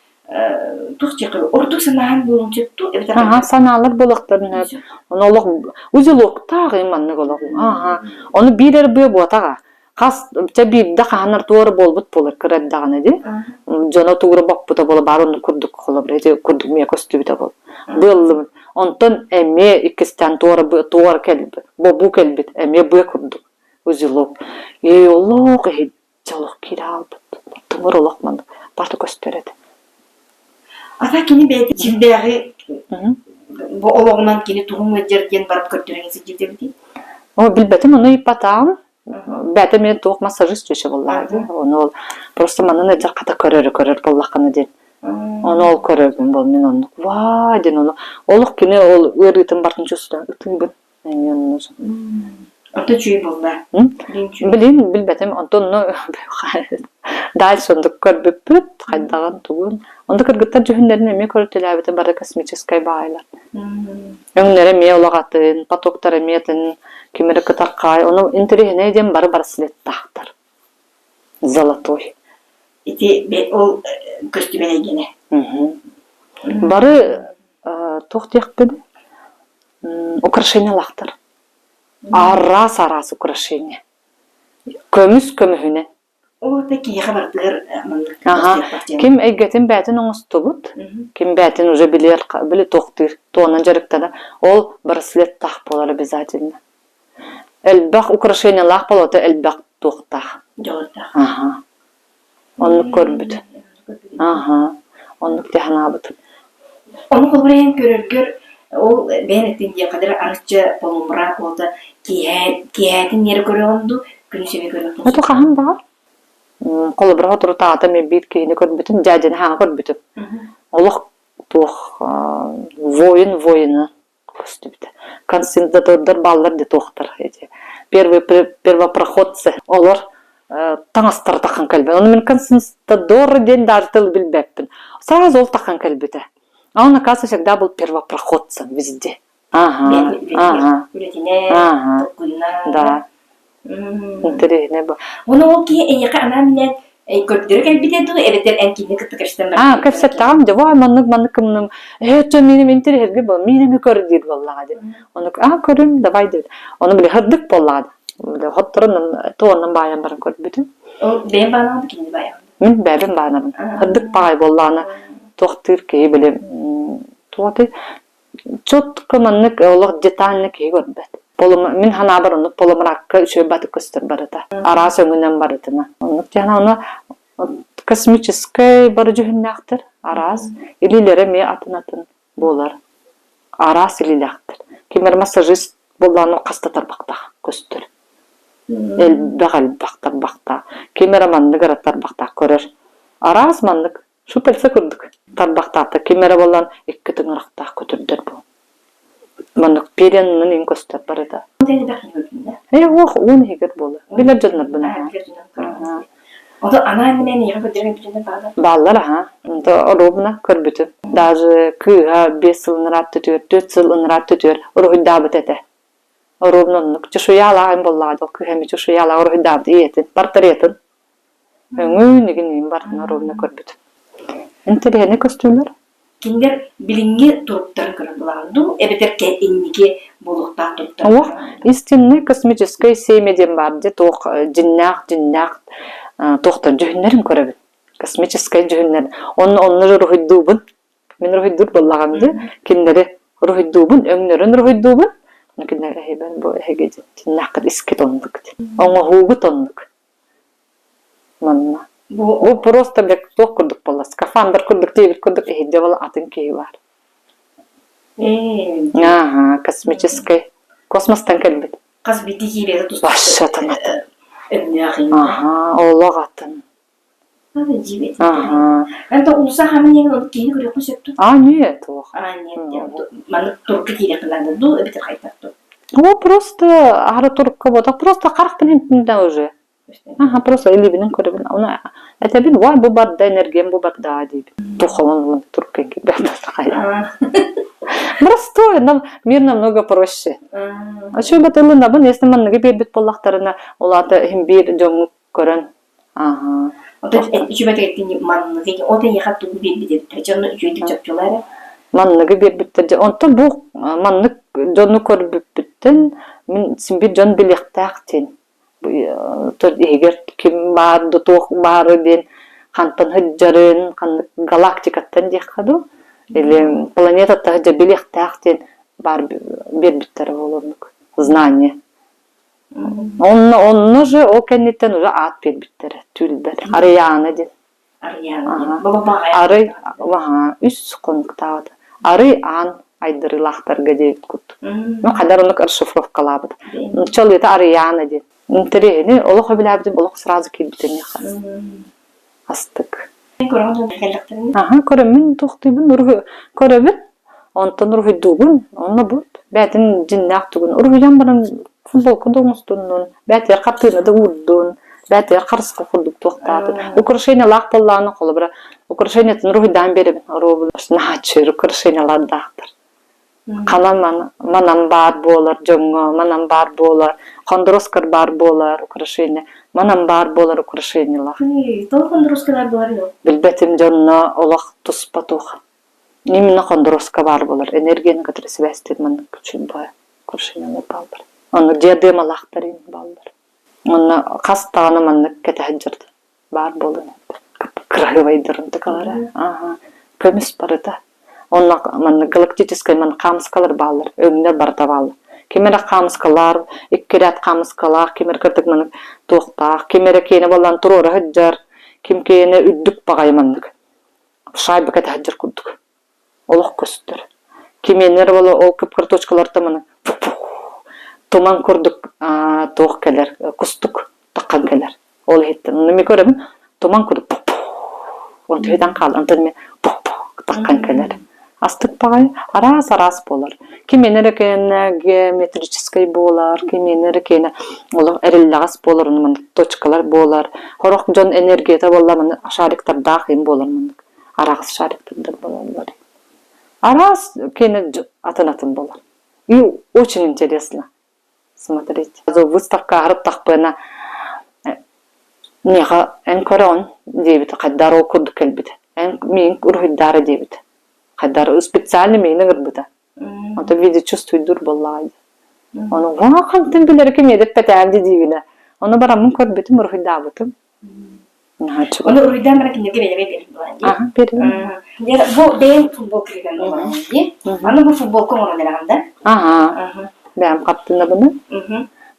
туох диэххэ ордук санааһын буолуон сөп дуу эбэтэр Аһа, санаалар буолуохтарын сөп. Ону олох узелоктаах маннык олох. Аһа. Ону биир эрэ быа буотаҕа. Хас чэ биирдэ хаһанар туора буолбут буолар кыра эрдэҕинэ дии. Дьоно туура боппута буола баар оннук курдук холобура ити курдук миэ көстүбүтэ буол. Быаллыбын. Онтон эмиэ иккистээн туора туора кэлбит, бобуу кэлбит, эмиэ быа курдук узелок. Ээ олох иһирдьэ олох киирэ хаалбыт. Тымыр олох маннык барыта көстөр этэ. Ата кини бэйэтэ сирдээҕи бу олоҕунан кини тугун ыалдьар диэн барып көрдөрөн сылдьыбыт эбитий? О, билбэтим, ону ыйыппатаҕым. Бэйэтэ эмиэ туох массажист чүөчэ буоллаҕа дии. Ону ол просто манан ыалдьар хата көрөрү көрөр буоллаххына диэн. Ону ол көрөрбүн буол мин оннук ваа диэн ону олох кини ол ыарыытын бартын чувствуйан ытыыбын. Эмиэ онну Онто үчүгэй буолла. Билин билбэтим онтон ону дальше оннук көрбүппүт хайдаҕын тугун. Онто кыргыттар дьүһүннэрин эмиэ көрүтэлээбитим бары космическай баайлар. Өҥнөрө эмиэ олох атын, потоктара эмиэ атын, ким эрэ кытархай. Ону интэриэһинэй диэн бары браслеттаахтар. Золотой. Ити ол көстүбэт эйгэнэ. Бары туох диэхпин украшениялаахтар. Араас-араас украшения. Көмүс көмүһүнэн. Ол да киһиэхэ барытыгар маннык Аха. Ким эйгэтин бэйэтин оҥостубут, ким бэйэтин уже билэр, били туохтыыр, туонан дьарыктанар, ол браслеттаах буолар обязательно. Элбэх украшениялаах болото элбэх туохтаах. Дьоҕурдаах. Аха. Оннук көрбүт. Аха. Оннук дии санаабытым. Ону холобура көрөргөр ол бэйэн эттин диэххэ арычча полумрак уота киэһээ киэһээтин ньиэрэ көрөҕүн дуу күнүс эмиэ көрүөххүн Это хаһан баҕар. Холобура соторутааҕыта мен биир киһини көрбүтүм, дьээдьэни хаҥа көрбүтүм. Олох туох воин воина көстүбүтэ. Консендатордар бааллар де туохтар эти первые первопроходцы олор таҥастара тахан кэлбит. Ону мин консенстадор диэн даже тыл билбэппин. Сразу ол тахан кэлбитэ. А он, оказывается, всегда был первопроходцем везде. Ага, ага. Үлэтинэн, Ага. толкуйунан. Да. Интэриэһинэй бу. Ону ол киһи эйиэхэ анаан-минээн көрдөрө кэлбитэ дуу, эбэтэр эн кинини кытта кэпсэтэн Аа, кэпсэттэҕим дьэ, вай, маннык маннык кымным, ээ, чэ, мииним интэриэһиргэ буол, мииними көр диир буоллаҕа дии. Ону аа, көрүм, давай диэбит. Ону били һырдык буоллаҕа дии. Били хотторон туоннан баайан баран көрбүтүм. Ол бэйэм баанабын кинини баайаҕын? Мин бэйэбин баанабын. Һырдык баҕай буоллаҕына туохтыыр киһи били туох Четко маннык олох детально киһи көрбөт. Мин санаабар оннук полумракка үчүгэй батык көстөр барыта. Араас өҥүнэн барытына. Оннук диэн ону космическай бары дьүһүннээхтэр араас. Илиилэрэ эмиэ атын-атын буолар. Араас илиилээхтэр. Ким эрэ массажист буоллаҕына хаста тарбахтаах көстөр. Элбэх-элбэх тарбахтаах. Ким эрэ маннык эрэ тарбахтаах көрөр. Араас маннык Шупельца курдук тарбахтаата ким эрэ буолан икки тыҥырахтаах көтөрдөр бу. Маннык перьянынан иҥ көстөр барыта. Ээ уох уун иһигэр буолар. Билэр дьоннорбун аһаа. Ото анаан-минээн эйиэхэ көрдөрөн бүтүннэр бааллар? Бааллар аһаа. Онто оруобуна көрбүтүм. Даже кыыһа 5 сыл ынараат төтүөр, 4 сыл ынараат төтүөр уруһуйдаабыт этэ. Оруобуна оннук. Чешуялаах буоллаҕа дьол кыыһа эмиэ чешуялаах уруһуйдаабыт ийэтин, портретын. Өҥүн игин иин барытын оруобуна көрбүт. Интэриэһинэй көстүүлэр. Кинилэр билиҥҥи туруктарын көрөн булаҕын дуу, эбэтэр инники буолуохтаах туруктарын Олох истинный космическое семя диэн баар дии туох дьиннээх дьиннээх туохтан дьүһүннэрин көрөбүн. Космическай дьүһүннэр. Онно онно уруһуйдуубун. Мин уруһуйдуур буоллаҕым дии. Кинилэри уруһуйдуубун, өҥнөрүн уруһуйдуубун. Кинилэр эһибэн бу эһиги дьиннээххит искит оннук. Оҥоһуугут оннук. Манна. Бу просто бля туох курдук буолла, скафандр курдук диэбит курдук иһирдьэ буола атын киһи баар. Ааһа, космическай. Космостан кэлбит. Хас биирдии киирээри туспа Вообще атын атын. өҥнөөх Аха, олох атын. Аха. Это улуса хамын диэн ол киһини көрүөххэ сөп дуо? А, нет, туох. А, нет, маннык турукка киириэххэ наада дуу, эбэтэр хайдах дуу? О, просто аһара турукка буолбатах, просто харахпын иһиттим уже. Аха, просто илиибинэн көрөбүн. Ону этэбин, уай, бу барда, энергиям бу барда диибин. Тухолон турукка киирбэт. Простой, нам мир намного проще. А что бы ылынабын, если манныгы биэрбит буоллахтарына, ол аата иһин биир дьоҥҥу көрөн Ааһа. Оттон үчүгэй эттини манныгы ол эйиэхэ тугу биэрбит эбиттэр дьону үчүгэйдик чопчулаа эрэ. Манныгы биэрбиттэр дьэ онтон бу маннык дьону көрбүппүттэн мин син биир дьон билиэхтээх диэн иһигэр ким баар да туох баары диэн хантан сылдьарын ханнык галактикаттан диэххэ дуу или планетаттан сылдьар билиэхтээх диэн баар биэрбиттэрэ буолуоннук знание Онно онно же ол кэнниттэн уже аат биэрбиттэрэ түүлбэр. Арыйаана диэн. Арыйаана. Арый аһаа үс хонуктаабыта. Арый аан айдарыылаахтарга диэбит курдук. Ну хайдар оннук расшифровкалаабыт. Чалыыта Арыйаана диэн. Интэриэһини олох өбүлээбитим олох сразу киирбитэ миэхэ. Астык. Аһа, көрөммүн туохтуйбун уруһу көрөбүн, онтон уруһуйдуубун, онно бу бэйэтин дьиннээх тугун уруһуйан баран футболка да оҥостуннун, бэйэтигэр хартыына да уурдун, бэйэтигэр харысхал курдук туохтаатын. Украшениелаах буоллаҕына, холобура, украшениетын уруһуйдаан биэрэбин, оруобуна наһааччы украшениелардаахтар. Ханан манан баар буолар дьоҥҥо, манан баар буолар, хондуроскар баар буолар украшение, манан баар буолар украшениелаах. Тоҕо хондуроска баар буолар Билбэтим дьонно олох туспа туох. Именно хондуроска баар буолар. Энергияны кытары сибээстиир маннык күчүн украшениелар бааллар. Онно диадемалаахтар бааллар. Онно хас даҕаны маннык кэтэһэн дьарда. баар буолан кыраһыабайдарын тыкалара ааһа көмүс барыта онно маннык галактическай маннык хаамыскалар бааллар өҥнөр барыта бааллар ким эрэ хаамыскалаар икки ряд хаамыскалаах ким эрэ кырдык маннык туохтаах ким эрэ киэнэ буоллаан туруора сылдьар ким киэнэ үрдүк баҕайы маннык шайба кэтэ сылдьар курдук олох көстөр. Кимиэннэр буола ол кып-кыра точкалартан маны туман курдук туох кэлэр, кустук таххан кэлэр. Ол иһиттэн онно мен көрөбүн туман курдук онтон хаалар, онтон мен таххан кэлэр. Астык баҕайы араас-араас буолар. Кимиэнэ эрэ киэнэ геометрическай буолар, кимиэнэ эрэ киэнэ олох эриллэҕэс буолар, ону маннык точкалар буолар. Сорох дьон энергията буолла маннык шариктардаах им буолар маннык араҕас шариктардар буолаллар. Араас киэнэ атын-атын буолар. И очень интересно смотреть. Выставка аһарыттахпына миэхэ эн көрөҕүн диэбит хайдаар ол курдук кэлбит. Эн миигин уруһуйдаары диэбит. Хайдаар специально миигин ыҥырбыта. Онтон видео чувствуйдуур буоллаҕа дии. Ону ваа хантан билэр ким эдэппэтээм диибинэ. Ону бараммын көрбүтүм, уруһуйдаабытым. Ону уруйдаан баран кинилэргэ бэйэбэ биэрэн буолан дии. Аха, биэрдим. Бу бэйэм футболка кигэн оҥорон дии. Аны бу футболка оҥорон эрэҕин да? Аха. Бэйэм хаттынабыны.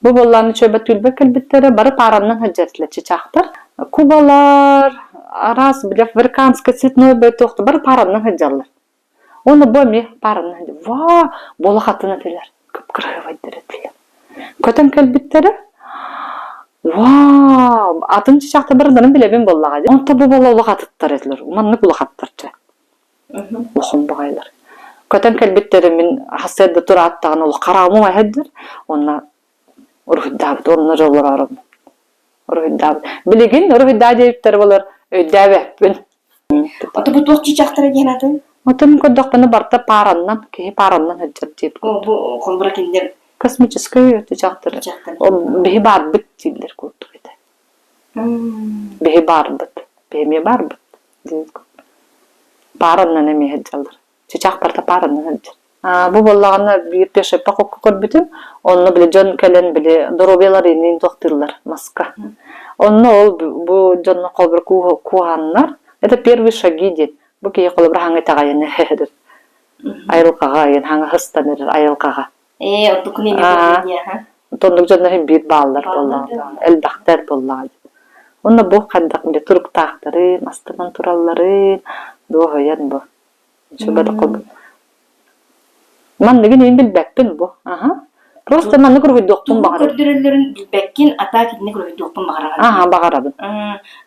Бу буоллааны чөбө түлбэ кэлбиттэрэ бары паараннан сылдьар чычаахтар. Кубалар, араас бile африканскай цветной бөтөхтө бары паараннан сылдьаллар. Уонна бу эмиэ паараннан ва буола хатын этилэр. Кып-кыраһыабайдар этилэр. Көтөн кэлбиттэрэ Вау! Атын чычаахта барыларын билэбин буоллаҕа дии. Онто бу буола улахатыттар этилэр. Маннык улахаттар чэ. Улахан баҕайылар. Көтөн кэлбиттэрэ мин хасыарда турааттаҕына олох хараамым умайһайдыр. Уонна уруһуйдаабыт. Онно дьэ олороорум. Уруһуйдаабыт. Билигин уруһуйдаа диэбиттэрэ болор өйдөөбөппүн. Ото бу туох чычаахтара диэн атын? Отон көрдөхпүнэ барыта паараннан, киһи паараннан сылдьар диэбит. Бу холбура кинилэр Космическай чычаахтара. Биһи баарбыт дииллэр курдук этэ. Биһи баарбыт. Биһи эмиэ баарбыт диэн курдук. Паараннан эмиэ сылдьаллар. Чычаах барыта паараннан сылдьар. Бу буоллаҕына биир пешеппэ хокку көрбүтүм. Онно били дьон кэлэн били доруобуйалар иниин туохтыыллар маска. Онно ол бу дьонно холобур кууһаннар это первые шаги диэн. Бу киһи холобур хаҥа итэҕэйэн эрэр. Айылҕаҕа айан хаҥа хыстан эрэр айылҕаҕа. Ээ, оттукун эмиэ буолуо Оннук дьоннор иһин биир бааллар буоллаҕа, элбэхтэр буоллаҕа. Уонна бу хайдах били туруктаахтарын, астынан туралларын дуоһуйан бу. Манныгын иһин билбэппин бу. Аха. Просто маннык уруһуйдуохпун баҕарабын. Көрдөрөллөрүн билбэккин, а так итинник уруһуйдуохпун баҕараҕын. Аха, баҕарабын.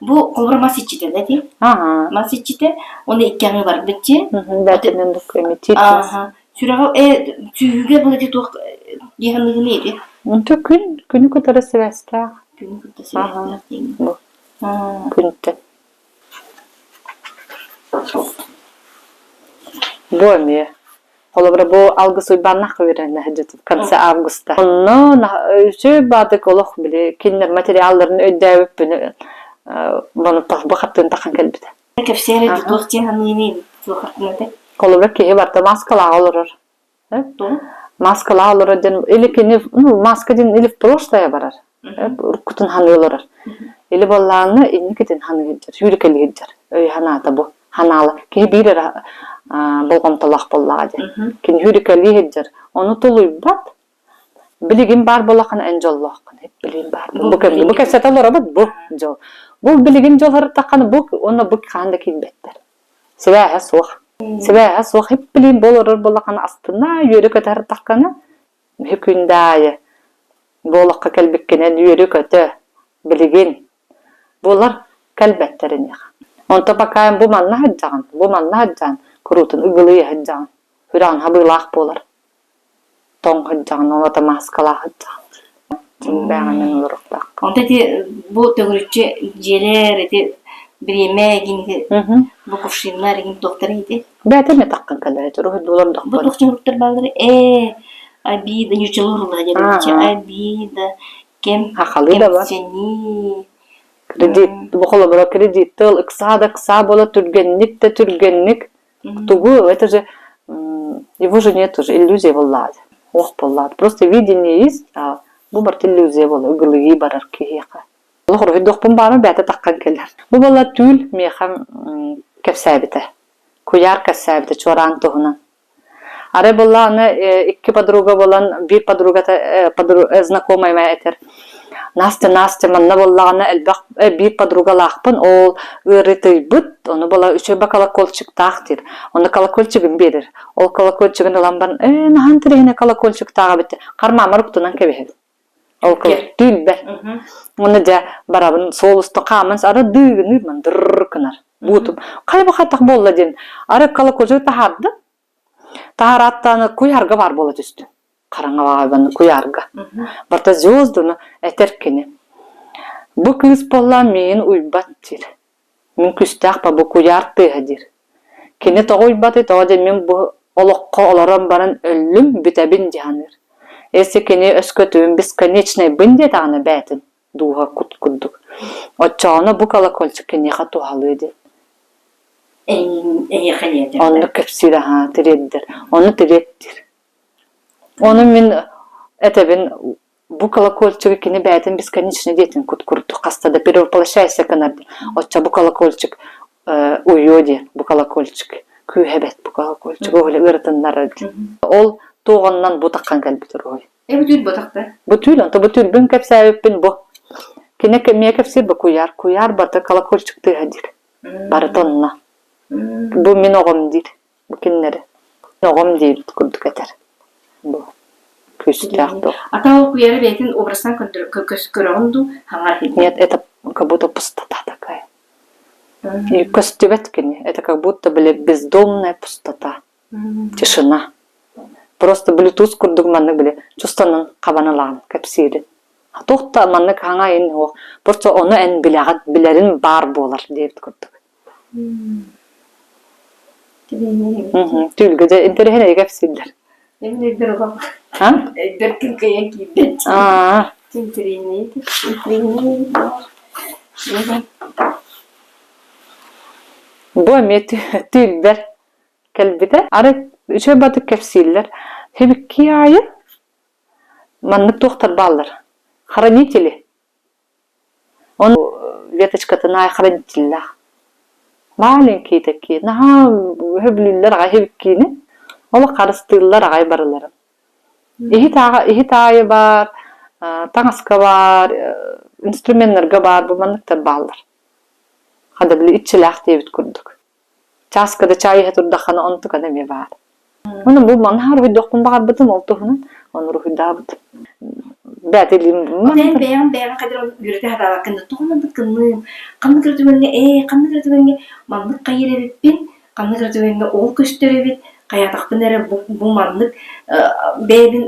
Бу холобура мас иччитэ да ити? Аха. Мас иччитэ, уонна икки аҥыы барбыт дьиэ. Бээтинэн эмитиит. Аха. Сүрэҕи э сүүһүгэ был ити туох дии саныыгыный ити? Онто күн, күнү кытары сибээстээх. Күнү кытта сибээстээх диэҥ. Бу. Күнтэн. Бу эмиэ. Холобура, бу Алгыс Уйбааннаах үөрэнэ сылдьыбыт в конце августа. Онно үчүгэй баатык олох били кинилэр материалларын өйдөөбүппүн бу хаттыын тахан кэлбитэ. Кэпсээн туох диэн саныыный туох хартыыната? Холобура, киһи барыта маскалаах олорор. Маскалаах олорор диэн или кини ну маска диэн или в прошлое барар. Уруккутун ханыы олорор. Или буоллаҕына инникитин ханыы сылдьар, сүүрүкэлии сылдьар. Өй санаата бу. Ханаала. Киһи биир эрэ болҕомтолоох буоллаҕа диэн. Кини сүүрүкэлии сылдьар. Ону тулуйбат. Билигин баар буоллаххына эн дьоллооххун. Билигин баар бу кэмҥэ бу кэпсэтэ олоробут бу дьол. Бу билигин дьол ырыттаххына бу уонна бу хаһан да киирбэттэр. Сибээһэ суох. Сибээһэ суох һиппилиин бу олорор буоллаххына астына үөрэ-көтө ырыттаххына үһү күн да аайы бу олоххо кэлбиккинэн үөрэ-көтө билигин булар кэлбэттэр иниэх. Онто пока бу манна сылдьаҕын, бу манна сылдьаҕын, куруутун ыгылыйа сылдьаҕын, сүрэҕин хабыылаах буолар. Тоҥ сылдьаҕын, ол ата мааскалаах сылдьаҕын. Дьиҥнээҕинэн олоруохтаах. Онто ити бу төгүрүччү дьиэлэр ити бириэмэ игин ити бу кувшиннар игин туохтара ити? Бэйэтэ эмиэ таххан кэлэр ити уруһуйдуулар Бу туох дьоруктар бааллар ээ обида ньучалар урула диэн обида кэм Хахалыы да бар. кэмсэнии Кредит бу холобура кредит тыл ыксаа да ыксаа буола түргэнник да түргэнник Тугу, это же его же нет уже, иллюзия буоллаҕа Ох буоллаҕа. Просто видение есть, а бу барыта иллюзия буолар, ыгылыйыы барар киһиэхэ. Олох уруһуйдуохпун баарым, бэйэтэ таххан кэлэр. Бу буолла түүл миэхэ кэпсээбитэ. Куйаар кэпсээбитэ чуораан туһунан. Арай буолла аны икки подруга буолан, биир подругата знакомая моя этэр Настя, Настя, манна буоллаҕына элбэх биир подругалаахпын, ол ыарытыйбыт, ону буола үчүгэй колокольчиктаах диир. Ону колокольчигын биэрэр. Ол колокольчигын ылан баран, ээ, наһаа интэриэһинэй колокольчиктаах эбит. Хармаамар уктунан кэбиһэбин. Ол түүнбэр. Уонна дьэ барабын суол устун хааман ары дыыгыныыр мандыр гынар. Буутум. Хайа бу хатах буолла диэн. Ары колокольчигы таһаардым. Таһарааттааны куйаарга баар буола түстүм. Хараҥа баҕайбаны куйаарга. Барыта звезданы этэр кини. Бу кыыс буолла миигин уйбат диир. Мин күүстээх ба бу куйаар тыаһа диир. Кини тоҕо уйбатый, тоҕо диэн мин бу олоххо олорон баран өллүм, бүтэбин дии саныыр. Если кини өскөтүн бесконечнайбын диэтэҕинэ бээтин дууһа кут курдук. Оччоҕуна бу колокольчик киниэхэ туһалыа диэн. Эйиэхэ диэтэ. Оннук кэпсиир аһаа тириэрдэр. Ону тириэртиир. Ону мин этэбин бу колокольчигы кини бэйэтин бесконечный диэтин кут курдук хаста да перевоплощайся гынар диэн. Оччо бу колокольчик уйуо диэн бу колокольчик күүһэ бэт бу колокольчик оһоле ыарытыннарар диэн. Ол туоҕунан бу таххан кэлбит уруһуй. Э бу түүл ботах да? Бу түүл, онто бу түүлбүн кэпсээбиппин бу. Кини эмиэ кэпсиир бу куйаар. Куйаар барыта колокольчик тыаһа диир. Барыта онно. Бу мин оҕом диир. Бу кинилэри. Оҕом диэбит курдук этэр. Бу күүстээх дуо? А то куйары бэйэтин образтан көрөҕүн дуу, хаҥар иһин? Нет, это как будто пустота такая. И көстүбэт кини. Это как будто, били, бездомная пустота. Тишина. Просто Bluetooth курдук маннык били чустанан хабан ылаҕын кэпсиирин. Туох да маннык хаҥа ин суох. Просто ону эн билэҕин, билэрин баар буолар диэбит курдук. Түүлгэ дьэ интэриэһинэй кэпсииллэр. Эбин өйдөр олох. А? Өйдөр кыайан киирбэт. Аа. Интэриэһинэй интэриэһинэй Бу эмиэ түүлбэр кэлбитэ. Арай үчүгэй батык кэпсииллэр. Хибикки аайы маннык туохтар бааллар. Хранители. Он веточкатын аайы хранителлээх. Маленькие такие. Наһаа сөбүлүүллэр аҕай хибиккиини. Олох харыстыыллар аҕай барыларын. Иһит, иһит аайы баар, таҥаска баар, инструменнарга баар, бу манныктар бааллар. Хада били иччилээх диэбит курдук. Чааска да чаай иһэ турдаххына онтукана эмиэ баар. Ону бу манна уруһуйдуохпун баҕарбытым ол туһунан ону уруһуйдаабытым. Бэйэтэ илиим Эн бэйэҕин бэйэҕин хайдах үөрэтэ сатаабаккын да тоҕо маннык гынным, ханнык эрэ түгэҥҥэ ээ, ханнык эрэ түгэҥҥэ маннык хайыыр эбиппин, ханнык эрэ түгэҥҥэ ол көстөр эбит, хайаатахпына эрэ бу, бу маннык бэйэбин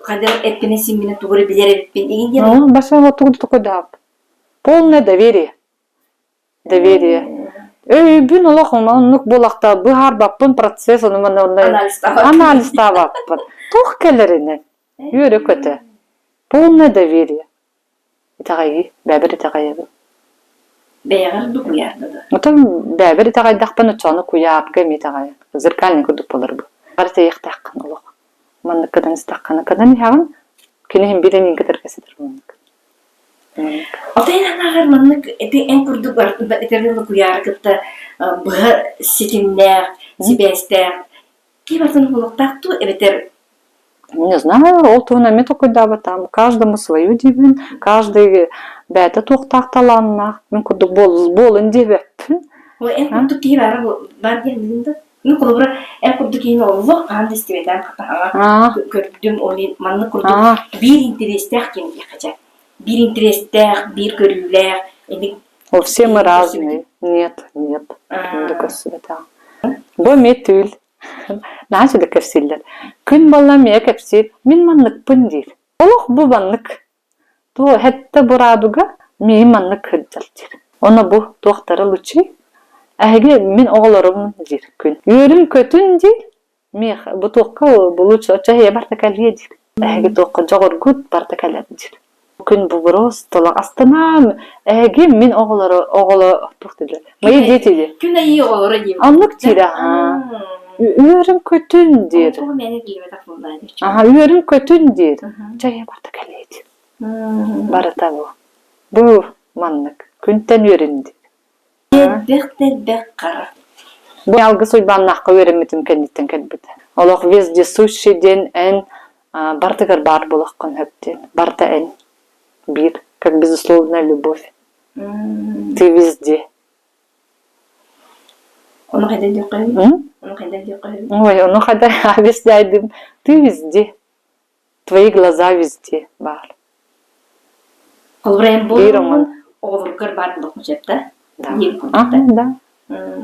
хайдах эппинэн-симминэн тугу эрэ билэр эбиппин игин диэн Ну, бассаҥҥа тугу да такой Полное доверие. Доверие. Өйбүн олох оннук буолахта быһаарбаппын процесс ону манна анализтаабаппын. Туох кэлэринэн үөрэ-көтө. Полное доверие. Итэҕэйии, бэйэбэр итэҕэйэбин. Бэйэҕэр да куйаарда да? Отон бэйэбэр итэҕэйдэхпин оччоҕуна куйаарга эмиэ итэҕэйэн. Зеркальный курдук буолар бу. Бары тэйиэхтээххин олох. Маннык гынан истэххинэ кынан иһэҕин, кини иһин биир эниин кытары кэсэтэр маннык. Отой анаҕар маннык ити эн курдук этэрин куйаары кытта быһа ситимнээх, сибээстээх киһи барытын буолуохтаах дуу эбэтэр Не знаю, ол туһунан эмиэ толкуйдаабатам. Каждому свою диибин, каждый бэйэтэ туохтаах талааннаах. Мин курдук буолун диэбэппин. Ой, эн курдук киһи баара баар диэн да? Ну, холобура, эн курдук киһини олох хаһан да истибэтээм хатаҕа көрдүм, ол маннык курдук биир интэриэстээх диэн диэххэ дьэ. Биир интэриэстээх, биир көрүүлээх, эник О, все мы разные. Нет, нет. Бу эмиэ түүл. Наһаа үчүгэй кэпсииллэр. Күн буолла эмиэ кэпсиир. Мин манныкпын диир. Олох бу маннык. Туох эттэ быраабыга миигин маннык сылдьар диир. Ону бу туохтара лучи? Эһиги мин оҕолорум диир күн. Үөрүн-көтүн диир. Миэх бу туохха бу лучше оччо эһиэ барта кэлиэ диир. Эһиги туохха дьоҕургут барта кэлэр диир. Күн бу просто астынаам эһиги мин оҕолоро оҕоло туох дииллэр мои дети диир. Күн айыы оҕолоро диир. Оннук диир аһаа. Үөрүн-көтүн диир. Аха үөрүн-көтүн диир. Чайа барта кэлиэ диир. Барыта бу. Бу маннык. Күнтэн үөрүн диир. Элбэх да элбэх хара. Бу алгыс Уйбааннаахха үөрэммитим кэнниттэн кэлбитэ. Олох вездесущий диэн эн барытыгар баар буолаххын сөп диэн. Барыта эн. Биир. Как безусловная любовь. Ты везде. Ону хайда диэххэ Ону хайда диэххэ Ой, ону хайда объясняйдым. Ты везде. Твои глаза везде баар. Холобура эн Биир омун. оҕолоргор баар буолуоххун сөп да? Да. Диэн курдук да.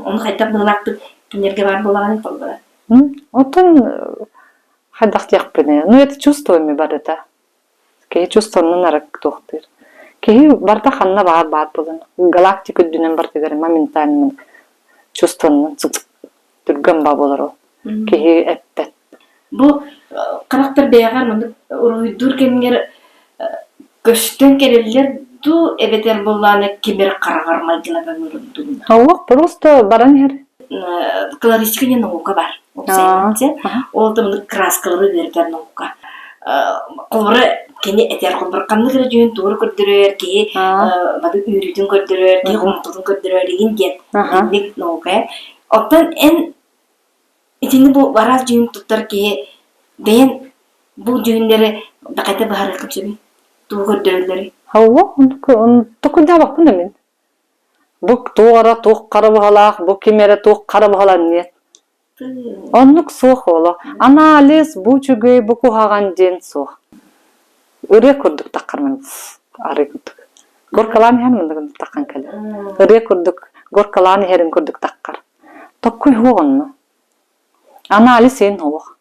Ону хайдах быһыылаахтык кинилэргэ баар буолаҕыный холобура? Оттон хайдах диэхпиний, ну это чувствами барыта. Киһи чувствонун арык туохтуур. Киһи барыта ханна баар баар буолан, галактика үрдүнэн барытыгар моментально чувствонун түргэн баа буолар ол. Киһи эппэт. Бу харахтар бэйэҕэр маннык уруһуйдуур кэмҥэр көстөн кэлэллэр дуу эбэтэр буоллаҕына ким эрэ хараҕар майгылатан дуу? Суох, просто баран иһэр. Колористика диэн наука баар. Ол да маннык краскалары үөрэтэр наука. Холобура, кини этэр холобура ханнык эрэ дьүһүн тугу көрдөрөр, киһи маннык үөрүүтүн көрдөрөр, киһи хомолтотун көрдөрөр игин диэн итинник наука. Оттон эн Итини бу араас дьүһүн туттар киһи бэйэҥ бу дьүһүннэри хайдах быһаарыаххын сөбүй? Тугу көрдөрөллөрүй? Һауа, токуйдаабаппын да мин. Бу туох эрэ туох хара быһалаах, бу ким эрэ туох хара быһалаан нет. Оннук суох олох. Анализ бу үчүгэй, бу куһаҕан диэн суох. Ырыа курдук таххармын арыы курдук. Горкалаан иһэн мындыгын таххан кэлэр. Ырыа курдук горкалаан иһэрин курдук таххар. Токкуй суох онно. Анализ иһин суох.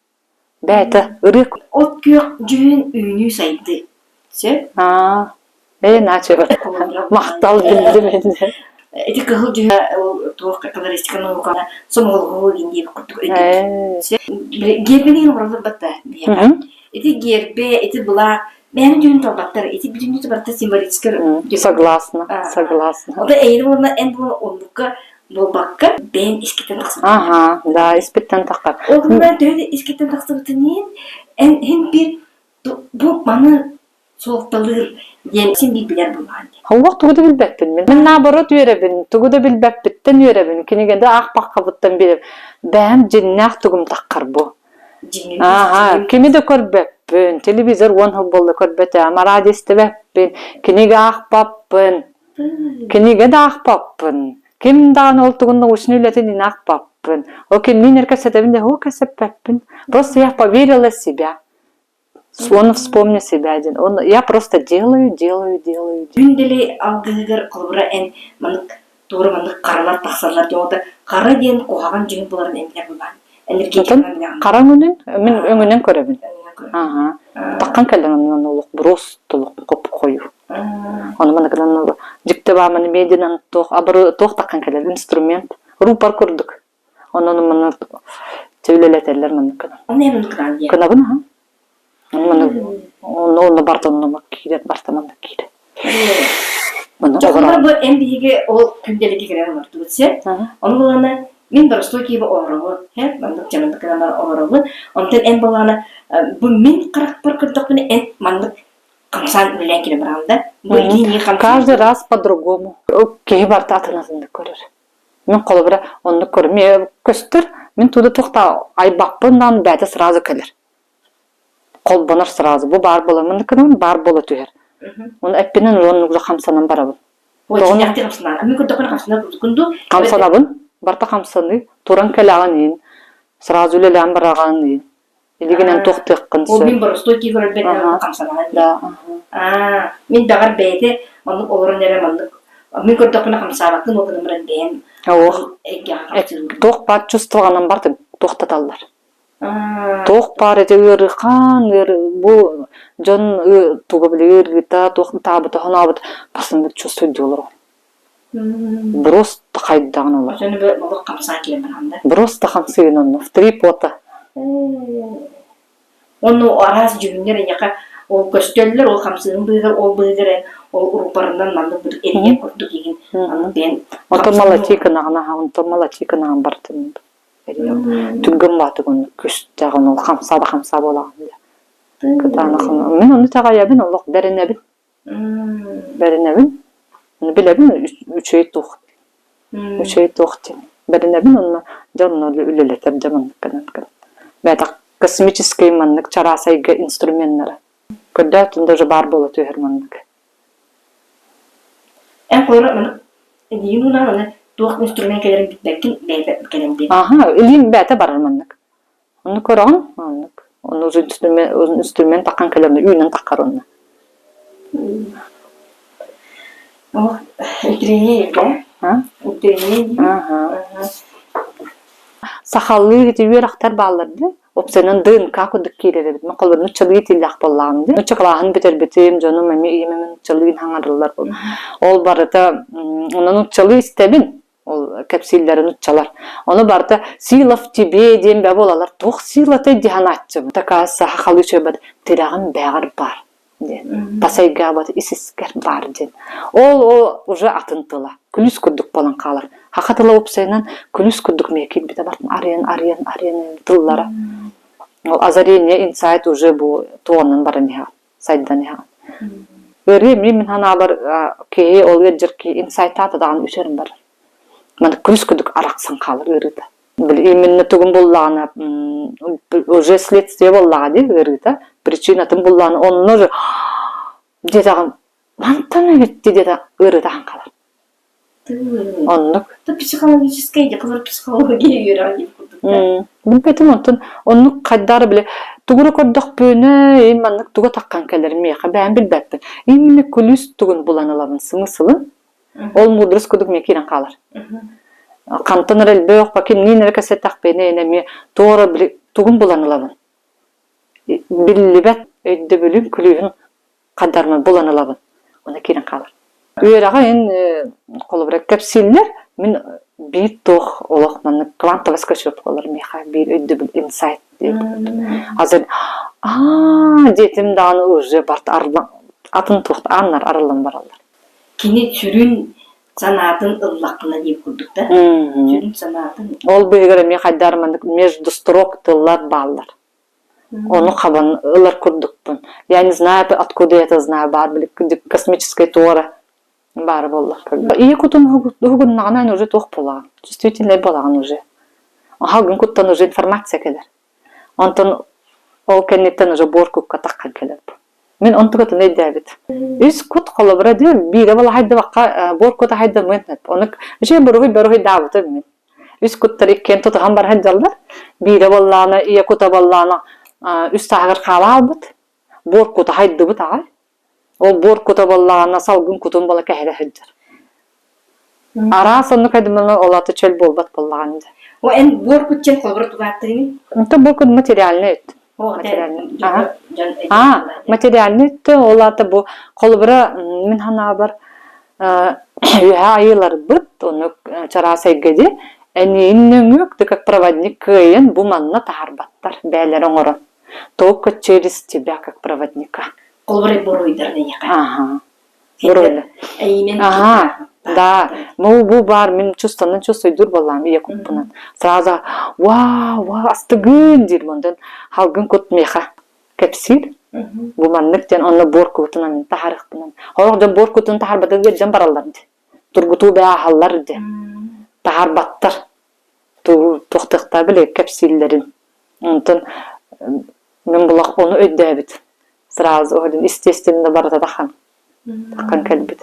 Бэйэтэ ырыа От күөх дьүһүн үүнүү сайдыы. Сөп? Аа, ээ наачыба. Махтал биллим инде. Ити кыһыл дьүһүн туох колористика науканы сомоҕолоһуу диэн диэбит курдук өйдөбүл. Гербэни оҥороллор батта биһиэхэ. Ити гербэ, ити былаах мээнэ дьүһүн талбаттар. Ити бүтүннүү барыта символическай Согласна, согласна. Ота эйини буолна эн буолна оннукка буолбакка бэйэҥ искиттэн тахсыбытын. Аха, да, испиттэн таххар. Ол гынан төһө да искиттэн тахсыбытын иһин, эн иһин биир бу маны суолталыыр диэн син биир билэр буоллаҕын дии. Олох тугу да билбэппин мин. Мин наоборот үөрэбин, тугу да билбэппиттэн үөрэбин, кинигэни аахпаккабыттан билэбин. Бэйэм дьиннээх тугум таххар бу. Ааха, кими да көрбөппүн, телевизор уон сыл буолла көрбөтөм, радио истибэппин, кинигэ аахпаппын. Кинигэ да аахпаппын. Ким даҕаны ол тугун научнай үлэтин ин аахпаппын. Ол кимниин эрэ кэпсэтэбин да, оо кэпсэппэппин. Просто я поверила себя. Он вспомни себя диэн. Он я просто делаю, делаю, делаю. Күн дэлэй алгыһыгар холобура эн маннык туора маннык харалар тахсаллар диэн ота хара диэн куһаҕан дьүһүн буоларын эн билэр буолаан. Оттон хара өҥүнэн мин өҥүнэн көрөбүн. Аха. Таххан кэлэн онон олох брос толох хоп хою. Ону маны гынан дьикти бааманы медианан туох абыры туох таххан кэлэр инструмент рупор курдук. Онон маны үлэлэтэллэр маннык гынан. Кынабын аха. Маны онно онно барта онно киирэр барта маннык киирэр. Дьоҕура бу эн биһиги ол күндэлики кэлэн олордубут сэ. Ону булана мин боростуой киһи оҥоробун, һэ маннык дьаманнык гынан баран оҥоробун. Онтон эн булана бу мин харахпар көрдөхпүнэ эн маннык хамсаан үлэлээн кэлэн бараҕын да. Бу илии хамсаан. Каждый раз по-другому. Киһи барыта атын атыннык көрөр. Мин холобура оннук көрөр. Көстөр, мин туда туохта айбаппын даҕаны бэйэтэ сразу кэлэр. Холбонор сразу. Бу баар буолар. Маннык гынабын баар буола түһэр. Оны эппинэн оннук хамсанан барабын. Хамсанабын. Барыта хамсаныы. Туран кэлэҕин иин. Сразу үлэлээн бараҕын иин. Илигинэн туохтуоххун сөп. Ол мин боростуой киһи көрөрбөр хамсанаҕын Да. Аа, мин баҕар бэйэтэ маннык олорон эрэ маннык мин көрдөхпүнэ хамсаабаккын ол гынан баран бэйэм Ох. Туох баар чувствоҕанан бартын туохтаталлар. Туох баар ити ыарыхан ыар бу дьон туга били ыарыыта туох таабыта хонообут басыннык чувствуйдуу олорор. Просто хайдаҕын олор. Просто хамсыын онно в три пота. Онно араас дьүһүннэр эйиэхэ ол көстөллөр, ол хамсыырын быыһыгар, ол быыһыгар эн ол уруппарынан маннык бу эрийэн курдук игин маннык бэйэн Онтон малачи кынаҕына онтон малачи кынаҕын бартын Түргэн баатык оннук күстээх ону хамсаа да хамсаа буолаҕын дии. Кытаанах мин ону итэҕэйэбин олох бэринэбин. Бэринэбин. Билэбин үчүгэй туох. Үчүгэй туох диэн. Бэринэбин онно дьэ онно үлэлэтэр дьэ маннык гынан Бэйэтэх космическай маннык чараас эйгэ инструменнара. Көрдөөх даже баар буола түһэр маннык. Эн холоро маннык илииҥ уунан аны туох инструмент кэлэрин билбэккин бэйэтэ кэлэн биэрэр. Аха, илиим бэйэтэ барар маннык. Онну көрөҕүн, оннук. Онну уже инструмент, инструмент таххан кэлэр, үүнэн таххар онно. Ох, интриниэ да? Интриниэ дии. Аха. Сахалыы ити үөрэхтэр бааллар дии. Опциянан ДНК курдук киирэр эбит. Мин холобур нуччалыы тиллээх буоллаҕым дии. Нучча кылааһын бүтэрбитим, дьонум эмиэ ийэм эмиэ нуччалыы хаҥарыллар. Ол барыта онон нуччалыы истэбин. Ол кэпсииллэрин нуччалар. Ону барыта сила в тебе диэн бэ буолалар. Туох силатай дии санааччыбын. Такая сахалыы үчүгэй тирэҕим бэҕэр баар диэн. Тас эйгэҕэ ис искэр баар диэн. Ол ол уже атын тыла. Күлүс курдук буолан хаалар. Хаха тыла уопсайынан күлүс курдук миэхэ киирбитэ бартын арыйан арыйан арыйан тыллара. Ол озарение инсайт уже бу туонан баран иһэҕин, сайдан иһэҕин. Ыарыы эмиэ мин санаабар киһи ол ыалдьар киһи инсайтаата даҕаны үсэрин барар. Маны күлүс курдук арахсан хаалар ыарыыта. Именно тугун буллаҕына уже следствие буоллаҕа дии ыарыыта причинатын буллаҕына онно уже диэтэҕин мантан эбит диэтэ ыарыыта ахан хаалар оннук психологическай дьэ психология үөрэҕэ диэн курдук билбэтим онтон оннук хайдары бile тугура көрдөхпүнэ им маннык туга таххан кэлэр миэхэ бэйэм билбэппин именно күлүс тугун булан ылабын смыслын Ол мудрость курдук эмиэ киирэн хаалар. Хантан эрэ элбэх кимниин эрэ кэпсэттэхпинэ эмиэ туора били тугун булан ылабын. Биллибэт өйдөбүлүн, күлүүһүн хадармын булан ылабын. Онно киирэн хаалар. Үөрэҕэ ин холобура кэпсииллэр, мин биир туох олох маннык квантовый скачок буолар миэхэ биир өйдөбүл инсайт диэбит. Азыр аа диэтим даҕаны уже барт атын туох ааннар арыллан бараллар. Кини сүрүн санаатын ыллаххына диир курдук да. Сүрүн санаатын. Ол быыһыгар эмиэ хайдаар маннык между строк тыллар бааллар. Ону хабан ылар курдукпун. Я не знаю, откуда я это знаю, баар били космическай туора баара буолла. Ийэ кутун уһугуннаҕына уже туох буолаҕын. Чувствительный буолаҕын уже. Аһалгын куттан уже информация кэлэр. Онтон ол кэнниттэн уже буор кукка таххан кэлэр. Мин онтукатын өйдөөбүт. Үс кут холобура диэн биирэ балаһайдыбакка буор кут аһайдаммын. Ону үчүгэй буруһуй боруһуйдаабытым мин. Үс куттар иккиэн тутуһан бара сылдьаллар. Биирэ буоллаҕына ийэ кута буоллаҕына үс сааһыгар хаала хаалбыт. Буор кута хайдыбыт аҕай. Ол буор кута буоллаҕына салгын кутун буола кэһэрэ сылдьар. Араас оннук айдымына ол аты чөл буолбат буоллаҕын дьэ. О эн буор кут диэн холобура тугааттыгыный? Это буор кут материальный өт. Материальный. А, материальный өттө ол ата бу холобура мин ханаабар үһэ айыыларбыт ону чараас эйгэди эниин нөҥүө ты как проводник кыайан бу манна таһарбаттар бээлэр оҥорон только через тебя как проводника. Холобура буруйдар эйиэхэ. Ага. Буруйдар. Ага, да. Ну, бу бар мин чувствонан чувствуйдур боллам ийэ куппунан. Сразу вау, вау, астыгын диир онтон халгын кут миэхэ кэпсиир. Бу маннык диэн онно буор кутунан мин таһарыхпынан. Олох дьон буор кутун таһарбатыгар дьон бараллар ди. Тургутуу бээ аһаллар ди. Таһарбаттар. Туохтахта били кэпсииллэрин. Онтон мин булах ону өйдөөбүт. Сразу оһолун естественно барыта тахан. Тахан кэлбит.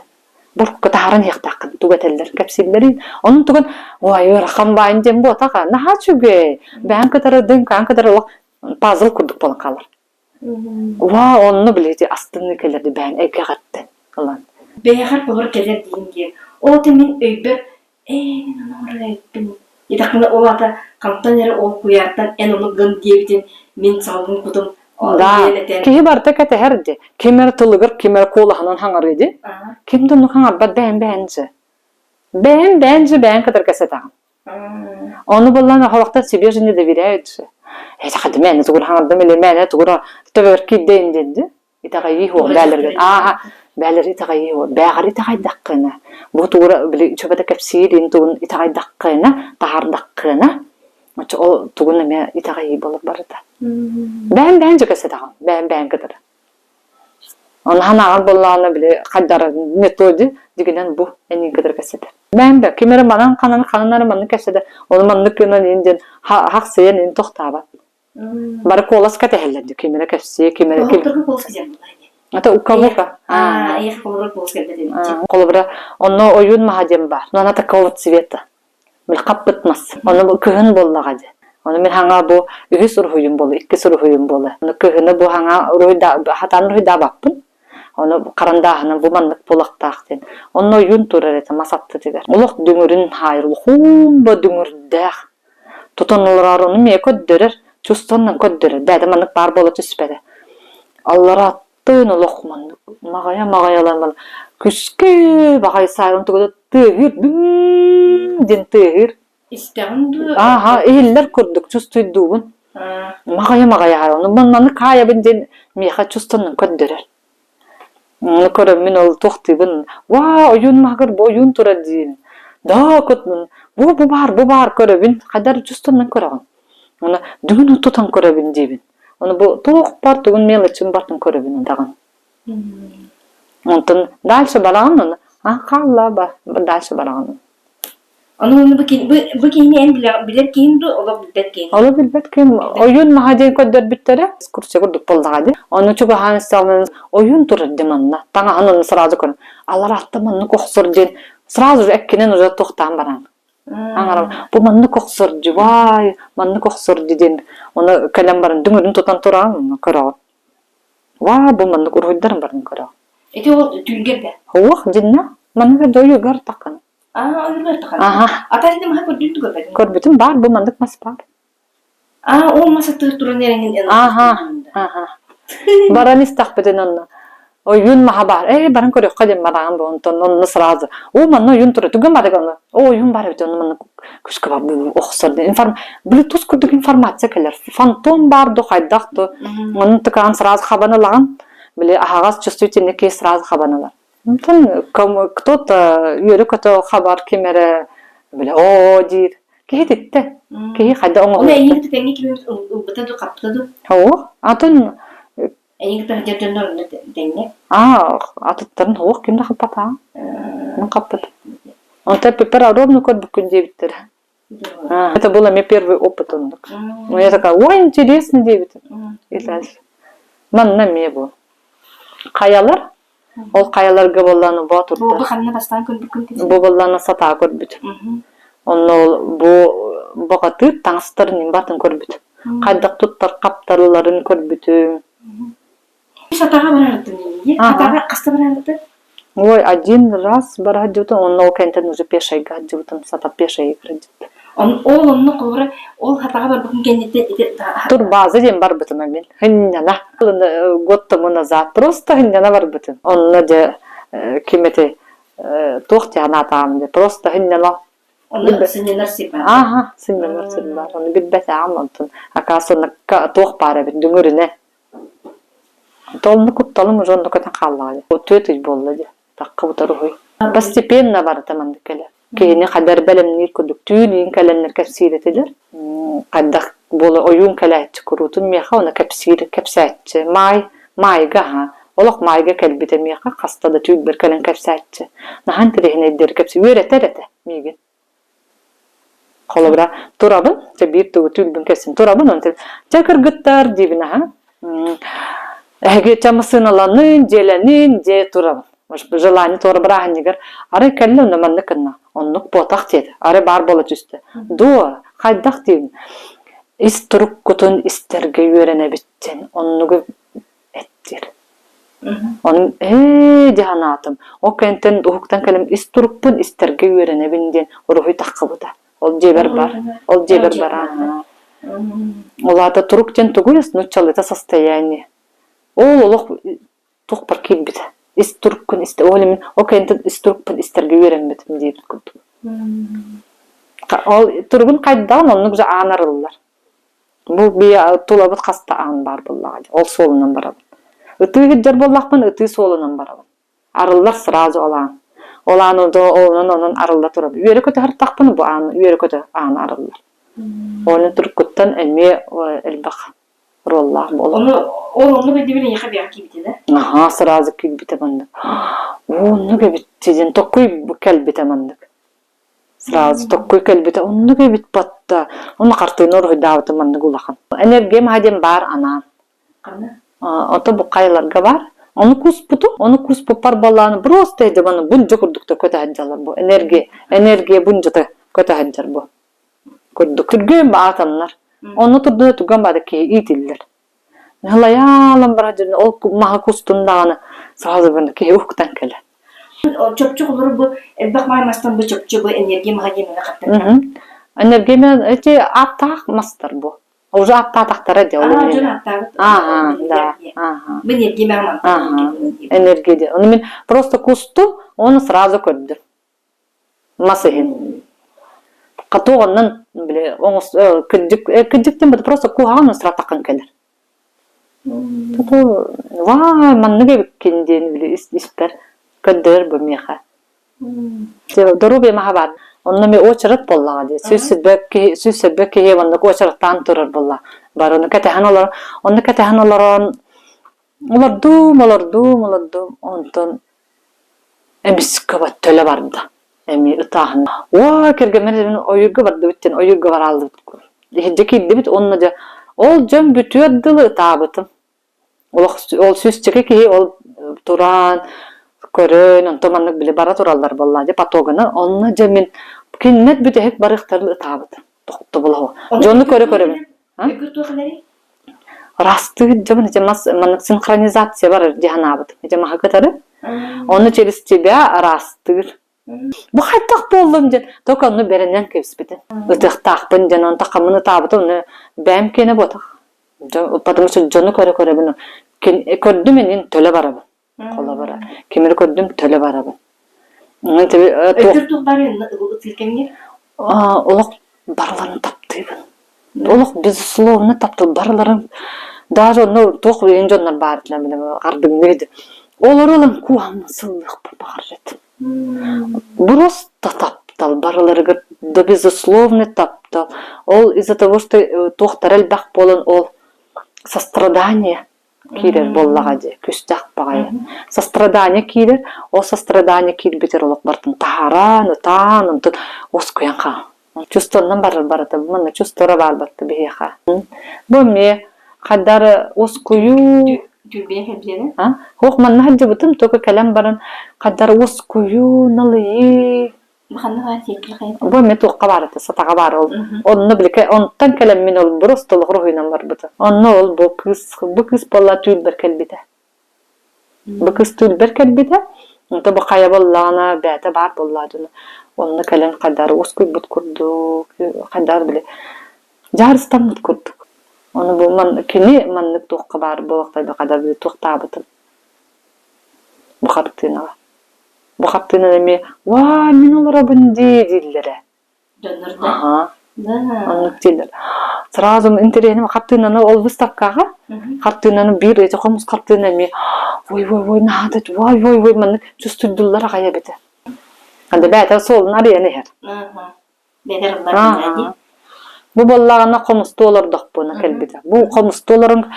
Буркка таһаран иһиэхтааххын тугу этэллэр кэпсииллэрин. Онон тугун ой ыарахан баайын диэн буотаха наһаа үчүгэй. Бэйэҥ кытары дыҥкаан кытары олох пазл курдук буолан хаалар. Уа онно билети астыныы кэлэрди бэйэҥ эйгэҕиттэн ылан. Бэйэҕэр холор кэлэр диин диэн. Ол да мин өйбөр Ээ, мин ону оҥорор эбиппин. Итэххинэ ол аата хантан эрэ ол куйаартан эн ону гын диэбитин мин салгын кутум Да, диэн этэн киһи барыта кэтэһэр дии. Ким эрэ тылыгар, ким эрэ куолаһынан хаҥарыа дии. Ким да оннук хаҥарбат бэйэм бэйэн же. Бэйэм бэйэн же бэйэҥ кытары кэсэтэҕин. Ону буллан оһолохтор себе же не доверяют же. Это хады мээнэ тугур хаҥардым или мээнэ тугура төбөбөр киирдэйин диэн дии. Итэҕэйии суох бээлэргин ааһа бээлэр итэҕэйии суох бээҕэр итэҕэйдэххинэ бу тугура били чөбөтө кэпсиирин тугун итэҕэйдэххинэ таһаардаххына оччо ол тугун эмиэ итэҕэйии буолар барыта бэйэм бэйэм дьэ кэпсэтэҕин бэйэм бэйэм кытары ону ханаҕар буоллаҕына били хайдара методи дигинэн бу эниин кытары кэпсэтэр бэйэм да ким эрэ манан ханан ханан эрэ маннык кэпсэтэр ону маннык гынан иин диэн хахсыйан иин тохтообот Бары куолас кэтэһэллэр дии, ким эрэ кэпсиэ, ким эрэ ким Оһохторго куолас кэлэр буоллар ини. Это у кого-то? Аа, эйиэхэ холобура куолас кэлбэт эбит дии. Холобура, онно ойуун маһа диэн баар. Но она такого цвета. Били хаппыт мас. Ону бу кыһын буоллаҕа дии. Ону мин хаҥа бу үһүс уруһуйум буола, иккис уруһуйум буола. Ону кыһыны бу хаҥа уруһуйда хатаан уруһуйдаабаппын. Ону харандааһынан бу маннык буолуохтаах диэн. Онно ойуун турар этэ мас аттытыгар. Олох дүҥүрүн хаайыр, улахуумба дүҥүрдээх. Тутан олороор ону эмиэ көрдөрөр, чувствоннан көрдөрөр. Бэйэтэ маннык баар буола түспэтэ. Алларааттын олох маннык маҕайа-маҕайалан маннык күскэ баҕайы саайан тугу да тыаһыыр бүҥ диэн тыаһыыр. Истэҕин дуу? Ааһа, иһиллэр курдук чувствуйдуубун. Маҕайа-маҕайа ону маннык хаайабын диэн миэхэ чувствоннан көрдөрөр. Ону көрөммүн ол туохтуубун, «Ваа, ойуун маһыгар бу ойуун турар» диибин. «Доо, бу бу баар, бу баар көрөбүн, хайдах эрэ чувствоннан көрөҕүн». Ону «Бүгүн тутан көрөбүн» диибин. Ону бу туох бар тугун мелочын бартын көрөбүн даҕан. Онтон дальше бараҕын ону, а хаалла ба, дальше бараҕын. Ону уонна бу кини, бу, бу киһини эн билэр киһин дуу, олох билбэт киһин? Олох билбэт киһим. Ойуун маһа диэн көрдөрбүттэрэ. Экскурсия курдук буоллаҕа дии. Ону чугаһаан истэҕинэ ойуун турар дии манна. Таҥаһын онно сразу көрөн. Алараатта маннык охсор диэн сразу же эккинэн уже туохтаан баран. Аҥарам бу маннык охсор дии, вай, маннык охсор дии диэн ону кэлэн баран дүҥүрүн тутан тураан көрөҕүн. Ваа, бу маннык уруһуйдарын баран көрөҕүн. Ити ол түүлгэр да? Уох, дьиннэ, маннык дойугар таккан. Аа, ойугар тахана. Аха. Ата ити маһы көрдүн да көрбөтүҥ? Көрбүтүм баар, бу маннык мас баар. Аа, ол мас аттыгар туран эрэҥин эн Аха, аха. Баран истэхпитин онно ойуун маһа баар. Ээ, баран көрүөххэ диэн бараҕын бу онтон онно сразу. Оо, манна ойуун турар. Түгэн барык ону. Оо, ойуун баар эбит онно манна күскэ бар охсор диэн. Информ... Блютуз курдук информация кэлэр. Фантом баар ду хайдах ду. Онун тыкаан сразу хабан ылаҕын. Били аһаҕас чувствительный киһи сразу хабан ылар. Онтон кто-то үөрэ-көтө хабар ким эрэ бile оо диир. Киһи ититтэ. Киһи хайда Ону оҥоһуллубута. эйигин тэҥҥэ ким ылбыта дуу, хаппыта дуу? Оо, атын Эйигин таһырдьа дьоннор онно тэҥҥэ? Аа, атыттарын суох ким да хаппатаа. Мин хаппыт. Онтон пеппер ровно көрбүккүн диэбиттэрэ. Это был мой первый опыт оннук. Ну, я такая, ой, интересно диэбитим. И дальше. Манна эмиэ бу. Хайалар Ол хайаларга буоллааны Бу боотурдар. ханна бастаан көрбүккүн Бу буоллааны сатаа көрбүт. Онно ол бу баҕатыыр таҥастарын батын көрбүт. Хайдах туттар хаптарыларын көрбүтүм. Сатаҕа барарыттын дии. Хатаҕа хаста барарыттын? Ой, один раз бара сылдьыбытым, онно ол кэнниттэн уже пешайга сылдьыбытым, сата пешайга сылдьыбытым. Ол онно холобура ол хатаҕа барбытын кэнниттэн ити Турбаза диэн барбытым мин. Хынньана. Год тому назад просто хынньана барбытым. Онно дьэ ким эти туох диэн аатаҕым дьэ просто хынньана Онно сынньанар сир баар. Ааха, сынньанар сир баар. Ону билбэтэҕим онтон. Оказывается, туох баар эбит дүҥүрүнэ. Толну кутталым уже онно көтөн хааллаҕа дии. Түөрт ый буолла дии. Таххыбыта уруһуй. Постепенно барыта маннык кэлэр. Киһини хадar бэлэмниир курдук түүн иин кэлэннэр кэпсиир этилэр. Хайдах буола ойуун кэлээччи куруутун миэхэ уонна кэпсиир кэпсээччи. Маай маайга аһа олох маайга кэлбитэ миэхэ хаста да түүнбэр кэлэн кэпсээччи. Наһаа интэриэһинэйдэр кэпсии үөрэтэр этэ миигин. Холобура, турабын, дьэ биир тугу түүнбүн кэпсиим. Турабын онтон дьэ кыргыттар диибин аһа. Эһиги чэ массыыналанын, дьиэлэнин дьиэ турабын. Желание туора бырааһынньыгар арай кэллэ онно маннык гынна. Оннук буотах диэтэ. Арай баар буола түстэ. Дуо, хайдах диибин. Ис туруккутун истэргэ үөрэнэбит диэн оннугу эттир. Онон ээ дии санаатым. Ол кэнниттэн уһуктан кэлэн ис турукпун истэргэ үөрэнэбин диэн уруһуй таххыбыта. Ол дьиэбэр бар. Ол дьиэбэр бар. Ол аата турук диэн тугуй нууччалыыта состояние. Ол олох туохпар киирбитэ. Ис туруккун истэ. Ол мин ол кэнниттэн ис турукпун истэргэ үөрэммитим диэбит курдук. Ол туругун хайдаҕын оннук же аан арыллар. Бу биэ тулабыт хаста аан баар буоллаҕа дии. Ол суолунан барабын. Ытыы сылдьар буоллахпын ытыы суолунан барабын. Арыллар сразу ол аан. Ол аан онон онон арылла турабын. Үөрэ-көтө сырыттахпына бу аан үөрэ-көтө аана арыллар. Оны туркуттан эмиэ элбэх роллаах буолар. Ону ол оннук өйдөбүл эйиэхэ бэйэҕэ киирбитэ да? Аһаа, сразу киирбитэ маннык. Оннук эбит диэн токкуй кэлбитэ маннык. Сразу токкуй кэлбитэ оннук эбит батта. Онно хартыына уруһуйдаабытым маннык улахан. Энергия маһа диэн баар анаан. Ханна? Ото бу хайаларга баар. Ону куспутум, ону куспуппар балааны просто эдебаны бунжа курдук көтө сылдьаллар бу. Энергия, энергия бунжата көтө сылдьар бу. Курдук. Түргэн баатаннар. Онно турдуна туган баада киһи иитиллэр. Халайаалан барар дьон ол маһы кустун даҕаны сразу киһи уһуктан кэлэр. Чопчу холору бу элбэх маай мастан бу чопчу бу энергия маһа диэн хаттан. Энергия эти ааттаах мастар бу. Уже ааттаатахтара дии ол Аа, дьон ааттаабыт. Ага, да. Ага. Бу энергия Ага. Энергия диэн. Ону мин просто кустум, оны сразу көрдүм. Мас иһин. Туоҕунан били оҥос кырдьык кырдьык диэн просто куһаҕан сыратаххын кэлэр. Вай, маннык эбиккин диэн били испэр көрдөрөр бу миэхэ. Доруобуйа маһа баар. Онно эмиэ уочарат буоллаҕа дии. 100 киһи, 100 киһи оннук уочараттаан турар буолла. Бары ону кэтэһэн олорон, онно кэтэһэн олорон олордум, олордум, олордум. Онтон эмискэ төлө барда. Эмиэ ытааһын. Уой, кэргэммэр ойуурга бардыбыт диэн ойуурга барааллыбыт. Иһирдьэ киирдибит уонна дьэ ол дьон бүтүөр дылы ытаабытым. Олох ол сүүсчэкэ киһи ол тураан, көрөн, онтон маннык били бара тураллар буоллаа дьэ потоганы. Онно дьэ мин кинилэр бүтэһик барыахтарын ытаабытым. Тохтобулаһу. Дьону көрө-көрөбүн. Өкүр туох элэрий? Растыыр дьабын ити мас маннык синхронизация барар дии санаабытым. Ити маһы кытары. Ону через тебя араастыыр. Бу хайдах буоллум диэн только онну бэринэн кэбиспитим. Ытыахтаахпын диэн онтон хаммын ытаабытым ону бэйэм киэнэ буотах. Потому что дьону көрө-көрөбүн көрдүм инин төлө барабын. Холобура кимири көрдүм төлө барабын. Өтөр туох бары ытыыр кэмҥэ? Олох барыларын таптыыбын. Олох безусловно таптыыр барыларын даже онно туох уйун дьоннор баар этилэр ардыҥныыр Олору ылан куһаҥҥа сыллыахпын баҕарар этим. Просто таптал барыларыгар да безусловный таптал. Ол из-за того, что туохтара элбэх буолан ол сострадание киирэр буоллаҕа дии, күстээх баҕайы. Сострадание киирэр, ол сострадание киирбитэр олох барытын таһааран, ытаан, онтон уоскуйан хаал. Чувствоннан барар барыта, манна чувствора баар батта биһиэхэ. Бу эмиэ хадары уоскуйуу Түлбэйэ кэлбиэрэ? А? Ох, манна сылдьыбытым, только кэлэн баран хадары уоскуйуу, налыйыы. Ханна баар сиэккил хайа? Бу эмиэ туохха баар этэ, сатаҕа баар ол. Онно биликэ, онтон кэлэммин ол просто олох уруһуйунан барбыта. Онно ол бу кыыс, бу кыыс буолла түүлбэр кэлбитэ. Бу кыыс түүлбэр кэлбитэ, онто бу хайа буоллаҕына бэйэтэ баар буоллаа дьоно. Онно кэлэн хайдары уоскуйбут курдук, хайдары били дьаарыстаммыт курдук. Ону бу ман кини маннык туохха баар буолуохтаах хайдары били туохтаабытым бу хартыынаҕа. Бу хартыынаны эмиэ «Уаа, мин олоробун дии» дииллэрэ. Дьоннор да? Оннук дииллэр. Сразу интэриэһинэй хартыынаны ол выставкаҕа хартыынаны биир эти хомус хартыына эмиэ ой ой ой наада ой ой ой маннык чувствуйдуллар аҕай эбитэ. Анда бэйэтэ суолун арыйан иһэр. Бу буоллаҕына хомустуу олордохпуна кэлбитэ. Бу хомустуу олорон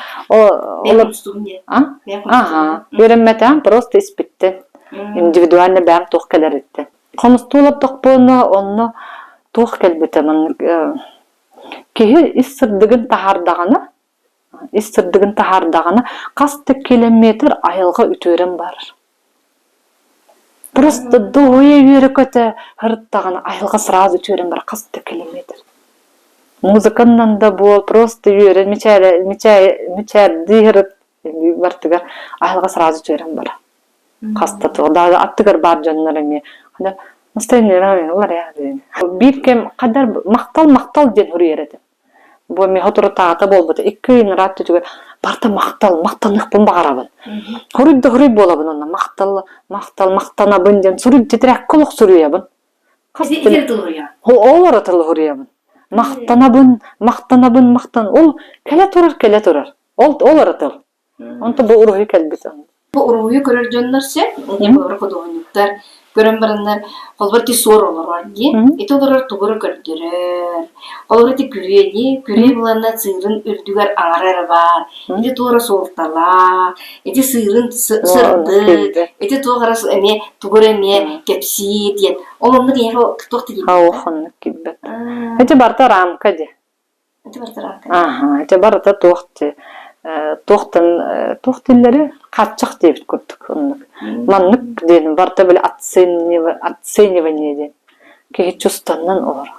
Аха, үөрэммэтэҕим просто испиттэн. Индивидуально бэйэм туох кэлэриттэн. Хомустуу олордохпуна онно туох кэлбитэ маннык киһи ис сырдыгын таһаардаҕына ис сырдыгын таһаардаҕына хас да километр айылҕа үтүөрэн барар. Просто дуоһуйа үөрэ-көтө сырыттаҕына айылҕа сразу үтүөрэн барар хас да километр. Музыканнан да буол просто үөрэн мичээрэ мичээрдии сырыт бартыгар айылҕа сразу үтүөрэн барар. Хаста туох да аттыгар баар дьоннор эмиэ биир кэм хадар махтал махтал диэн суруйар этим. Бу эмиэ соторутааҕыта буолбута. Икки ый ыраат түтүгэр барыта махтал, махтаныахпын баҕарабын. Хоруй да хоруй буолабын онно махтал, махтал, махтанабын диэн суруй тетрадка олох суруйабын. Хас Ол эрэ тылы суруйабын. Махтанабын, махтанабын, махтан. Ол кэлэ турар, кэлэ турар. Ол ол эрэ тыл. Онто бу уруһуй кэлбит. Бу уруһуйу көрөр дьоннор сөп, ити бу худуоһунньуктар көрөн бараннар, холобур ити суор олорор дии, ити олорор тугу эрэ көрдөрөр. Холобур ити күрүө дии, күрүө буланна сыырын үрдүгэр аҥара эрэ баар, ити туора суолталаах, ити сыырын сырдык, ити туох эрэ эмиэ тугу эрэ эмиэ кэпсиир диэн. Ол оннук эйиэхэ туох да киирбэт. Ох, оннук киирбэт. Ити барыта рамка дии. Ааһа, ити барыта туох дии туохтан туох дииллэрий хааччах диэбит курдук оннук. Маннык диэн барыта били оценивание диэн киһи чувствоннан олорор.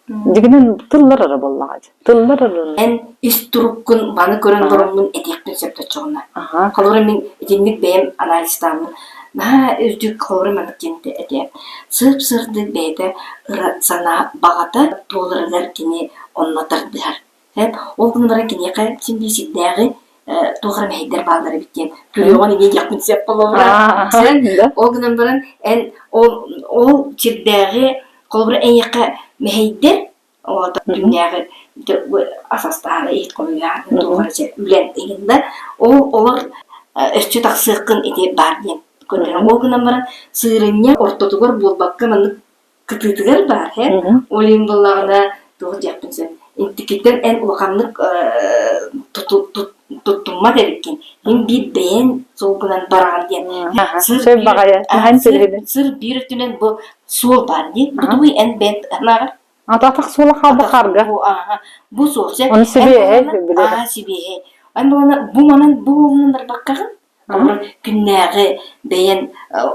Дьиҥинэн тыллар эрэ буоллаҕа дии. Тыллар эрэ Эн ис туруккун маны көрөн олороммун этиэхпин сөп оччоҕуна. Холобура мин итинник бэйэм анализтааммын. Наһаа үрдүк холобура маннык диэн этэ. Сып-сырдык бэйэтэ ыра санаа баҕата туоларыгар кини онно тардыһар. Ол гынан баран киниэхэ син биир сирдээҕи туох эрэ мэһэйдэр бааллар эбит диэн күрүөҕүн эмиэ диэхпин сөп холобура. Ол гынан баран эн ол ол сирдээҕи холобура эйиэхэ мэһэйдэр күннээҕи ас астаары иһит хомуйаары туох эрэ үлэн иһин да ол олор өссө тахсыаххын ити баар диэн көрдөрөр. Ол гынан баран сыырынньа ортотугар буолбакка маннык кытыытыгар баар һэ ол иһин буоллаҕына туох диэхпин сөп интикиттэн эн улаханнык туттуммат эбиккин мин биир бэйэн суолгунан бараҕын диэн сыр биир сыр биир өттүнэн бу суол баар дии бу тугуй эн бэйэн анаҕар Атах суола хаалбахарга. Бу ааха бу суол сэ Оны сибиэһэй билэр. Аа сибиэһэй. Эн буолана бу манан бу уолунан барбаккаҕын Холобур, күннээҕи бэйэн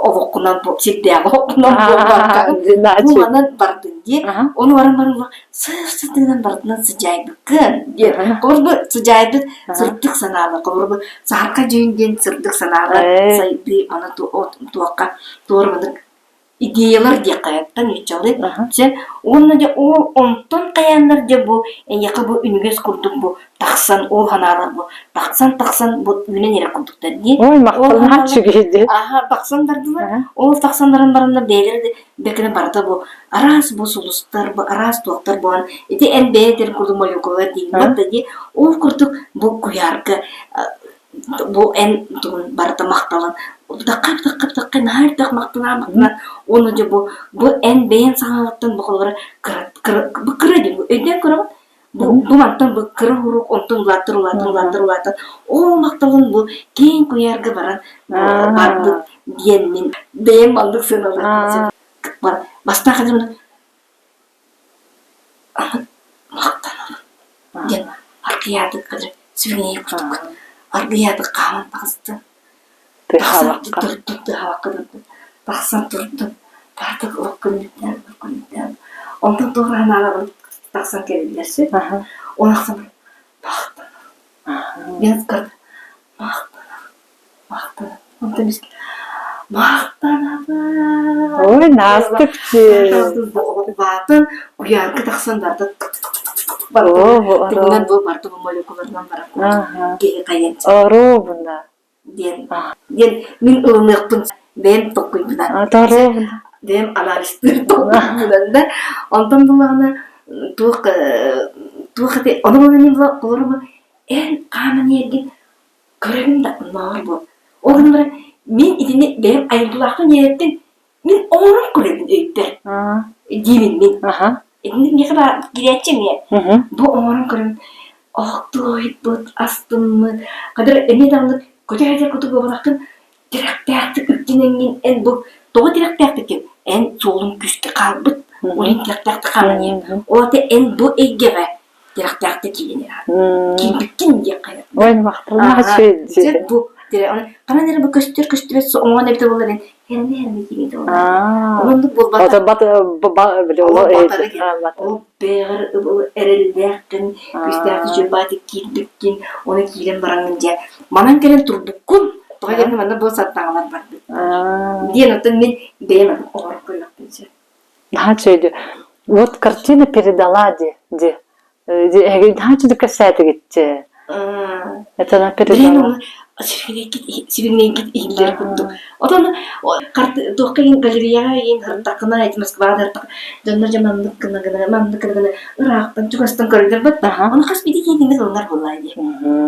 олоххунан сирдээҕи олоххунан буолбаккаҕын бу манан бардын диye. Ону баран баран сыр-сырдыгынан бардынан сыдьаайбыккын диэн. Холобур, бу сыдьаайбыт сырдык санаалар. Холобур, бу саһарха дьүһүн диэн сырдык санаалар сайдыы аны туохха туора идеялар диэххэ нууччалыы дьэ уонна дьэ ол онтон хайааннар дьэ бу эйиэхэ бу үнүгэс курдук бу тахсан ол санаалар бу тахсан тахсан бу үүнэн эрэр курдуктар дии Ой, махталлаах үчүгэй аха тахсан бардылар ол тахсан баран бараннар бэйэлэрэ да бэкэнэ барыта бу араас бу сулустар бу араас туохтар буолан ити эн бэйэтэр курдук молекулалар дииллэр да дии ол курдук бу куйаарга бу эн тугун барыта махталын бытахха бытахха бытахха наһаа элбэх махтанаа махтанаа уонна дьэ бу бу эн бэйэн саҥаҕыттан бу холобура кыра кыра бу кыра дии бу өйдөөн көрөҕүн бу бу мантан бу кыра уруок онтон улааттар улааттар улааттар улааттар ол махталын бу киэҥ куйаарга баран барбыт диэн мин бэйэм маннык сыаналыахпын сөп бастаах Махтанабын диэн аргыйаатык сүбүнэйи курдук аргыйаатык хааман таҕыстым. Тахсан турдум, тыаһаабакка турдум. Тахсан турдум. Баатык олох күннүктээн, күннүктээн. Онтон туох эрэ санааларым тахсан кэллилэр сөп. Ол ахсын махтанабын. Диэн махтанабын. Махтанабын. Онтон иск махтанабын. Ой, наастык Баатын куйаарга тахсан барда тугунан бу барда бу молекуларынан барар киһи хайан Оруобуна. диэн диэн мин ылыныахпын бэйэм толкуйбунан бэйэм анализтыыр толкуйбунан да онтон буллаҕына туох туох эти ону мин олору эн хааман иэргин Көрөбүн да оннооҕор буол. Ол гынан баран мин итини бэйэм айылгылаахпын иэрэттин мин оҥорон көрөбүн өйбөр диибин мин. Итинник миэхэ баар киирээччи эмиэ. Бу оҥорон көрөн охтуойбут, астыммыт, хадыр эмиэ даҕаны көтө сылдьар курдук буолбатаххын тирэхтээхтик үктэнэҥҥин эн бу тоҕо тирэхтээхтик эн суолуҥ күүскэ хаалбыт, ол иһин тирэхтээхтик хаалан иһэр. Ол аата эн бу эйгэҕэ тирэхтээхтик киирэн иһэҕин. Киирбиккин диэххэ Ой, махталлаах үчүгэй бу ханан эрэ бу көстөр көстүбэт оҥоон эбитэ буолла диэн хэрэнэ хэрэнэ киирэн Оннук буолбатах. Ол бэйэҕэр эрэллээххин, күүстээх үчүгэйбаатык киирбиккин, ону киирэн бараҥҥын дьэ манан кэлэн турбуккун, тоҕо диэтэххинэ манна бу саттаҥалар барбыт. Диэн оттон мин бэйэм оҥорон көрүөхпүн сөп. Наһаа үчүгэй Вот картина передала ди ди Эһиги наһаа үчүгэй кэпсээтигитчи. Это она передала. Сибигинэйгит иһиллэр курдук. Отон туохха иһин галереяҕа иһин һырдаххына эти Москваҕа һырдах дьоннор дьэ маннык гына гына маннык гына гына ыраахтан чугастан көрөллөр бат Ону хас биирдии киһи итинник ылынар буоллаа дии.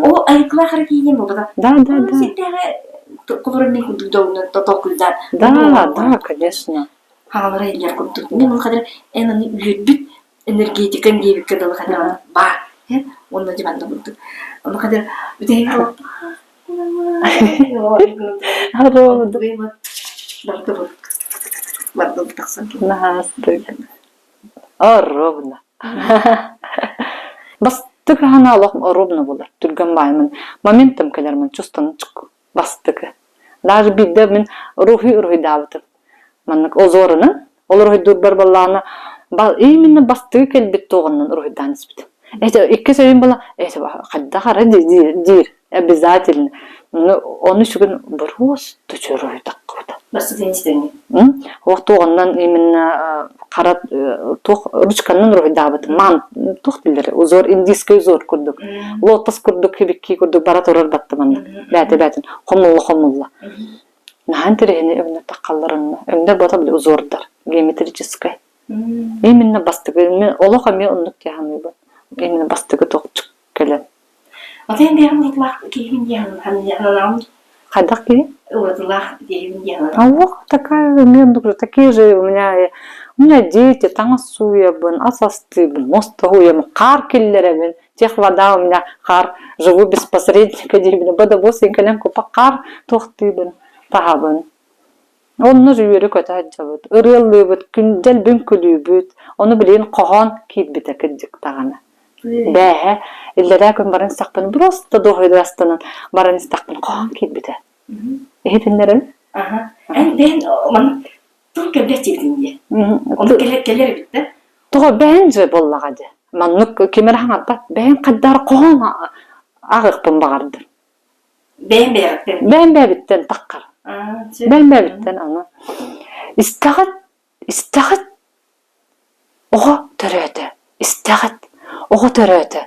Ол айылгылаах эрэ киһи диэн буолбатах. Да, да, да. Сирдээҕи холобура мин курдук дьолунан толкуйдаан. Да, да, конечно. Хаалара иһиллэр курдук. Мин ол хадыр эн аны үөрбүт энергетикаҥ диэбиккэ дылы хадаҕын баар уонна дьэ манна курдук ону хадыр бүтэһик Ровно. Бастык аһана олох ровно булар. Түргэн бааймын. Моментом кэлэрмин чувствован бастакы. Даже биирдэ мин уруһуй уруһуйдаабытым. Маннык озорунан, ол уруһуйдуурбар баллаана именно бастыгы кэлбит туоҕунан уруһуйдаан испитим. Это иккис өйүм была, это хайдах ара диир, обязательно. Ону сүгүн просто уруһуйдаххыбыт. барбыта. Бастакы истэҥҥин. Ох туоҕунан именно хара туох ручканан уруһуйдаабытым. Ман туох дииллэр узор индийский узор курдук. Лотос курдук хибикки курдук бара турар баттым маннык. Бээтэ бээтин хомулла хомулла. Наһаа интэриэһинэй өҥнөр таххаллар онно. Өҥнөр буота били узордар геометрическай. Именно бастакы мен олох эмиэ оннук дии саныыбын. Именно бастакы туох кэлэн. Атын бэйэҕин уратылаах киһибин дии сананаҕын Хайдах киһи? Уратылаах киһибин дии А ох, такая эмиэ оннук такие же у меня у меня дети, таҥас сууйабын, ас астыыбын, муос тоһуйабын, хаар киллэрэбин. Тех вода у меня хаар, живу без посредника диибин. Бодобуос кэлэн купа хаар туохтыыбын, таһабын. Онно үөрэ-көтө сылдьабыт, ырыалыыбыт, күндэл күлүүбүт, ону билигин хоһоон киирбитэ кырдьык даҕаны. Бээһэ, иллэрээ күн баран истэхпинэ, просто дуоһуйда астанан баран истэхпинэ хоһоон киирбитэ. Иһитиннэрэбин? Аха. Эн бэйэн маннык тыл кэлбэт диэбитиҥ дии. Ону кэлэр кэлэр эбит да? Тоҕо бэйэн же буоллаҕа дии. Маннык ким эрэ хаҥарбат. Бэйэн хайдах хоһоон ааҕыахпын баҕардым. Бэйэм бэйэҕиттэн. Бэйэм бэйэбиттэн таххар. Бэйэм бэйэбиттэн аны. Истэҕит, истэҕит, оҕо төрөөтө, истэҕит, оҕо төрөөтө.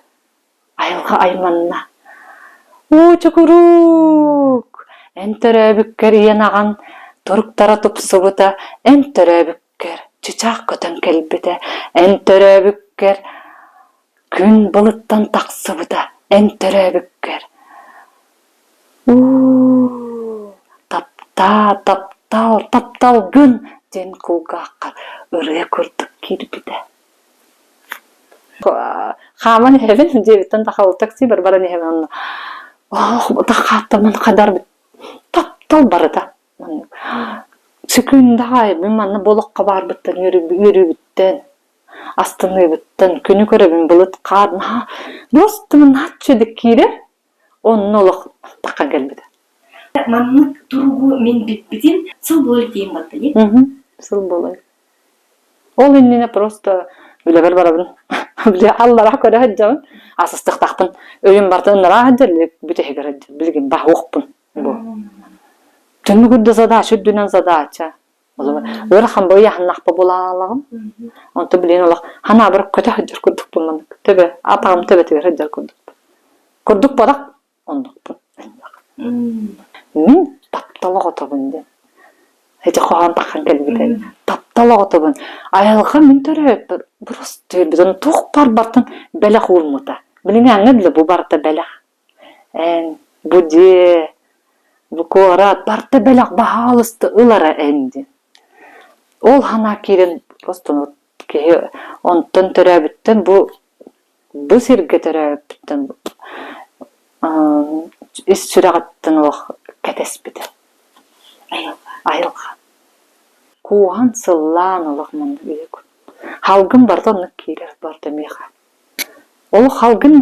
Айылҕа айманна. Уу чукурук! Эн төрөөбүккэр ийэн аҕаҥ туруктара тупсубута, эн төрөөбүккэр чычаах көтөн кэлбитэ, эн төрөөбүккэр Күн былыттан тахсыбыта эн төрөөбүккэр Уу, таптаа, таптал, тапталгын диэн кулгааххар ырыа курдук киирбитэ. Хааман иһэбин, дьиэбиттэн тахабыл таксибар баран иһэбин онно Ох, тахааттаммын хадарбыт таптал барыта. Сүкүндэҕэ мин манна болоххо баарбыттан үөрүүбүттэн Астыныыбыттан күнү көрөбүн былыт хаар наһаа просто наһаа үчүгэйдик киирэр онно олох таххан кэлбитэ. Маннык туругу мин билбитим сыл буолар диэн батта дии. Сыл буолар. Ол иннинэ просто үлэбэр барабын. Били аллараа көрө сылдьабын. Асыстыктаахпын. Өйүм барытын ынараа сылдьар, бүтэһигэр сылдьар. Билигин баһуохпун. Бу. Түннүк үрдэ задача үрдүнэн задача. Ыарахан быйаһыннахпа булаалаҕым. Онто билигин олох ханаабар көтө сылдьар курдукпун маннык. Төбө, атаҕым төбөтүгэр сылдьар курдукпун. Курдук бодох оннукпун. Мин таптал оҕотобун диэн. Ити хоһоон таххан кэлбитэ. Таптал оҕотобун. Айылҕа мин төрөөппүт просто бүтүн туох барбартан бэлэх уурмута. Билиҥҥи аҥа билэ бу барыта бэлэх. Эн бу дьиэ, бу куорат барыта бэлэх баһаалыста ылара эн диэн. Ол санаа киирэн просто киһи онтон төрөөбүттэн бу бу сиргэ төрөөбүппүттэн ис сүрэҕиттэн олох кэтэспитэ. Айылҕа. Айылҕа. Кууһан сыллаан олох маннык үйэ Халгын барыта оннук киирэр барыта миэхэ. Ол халгын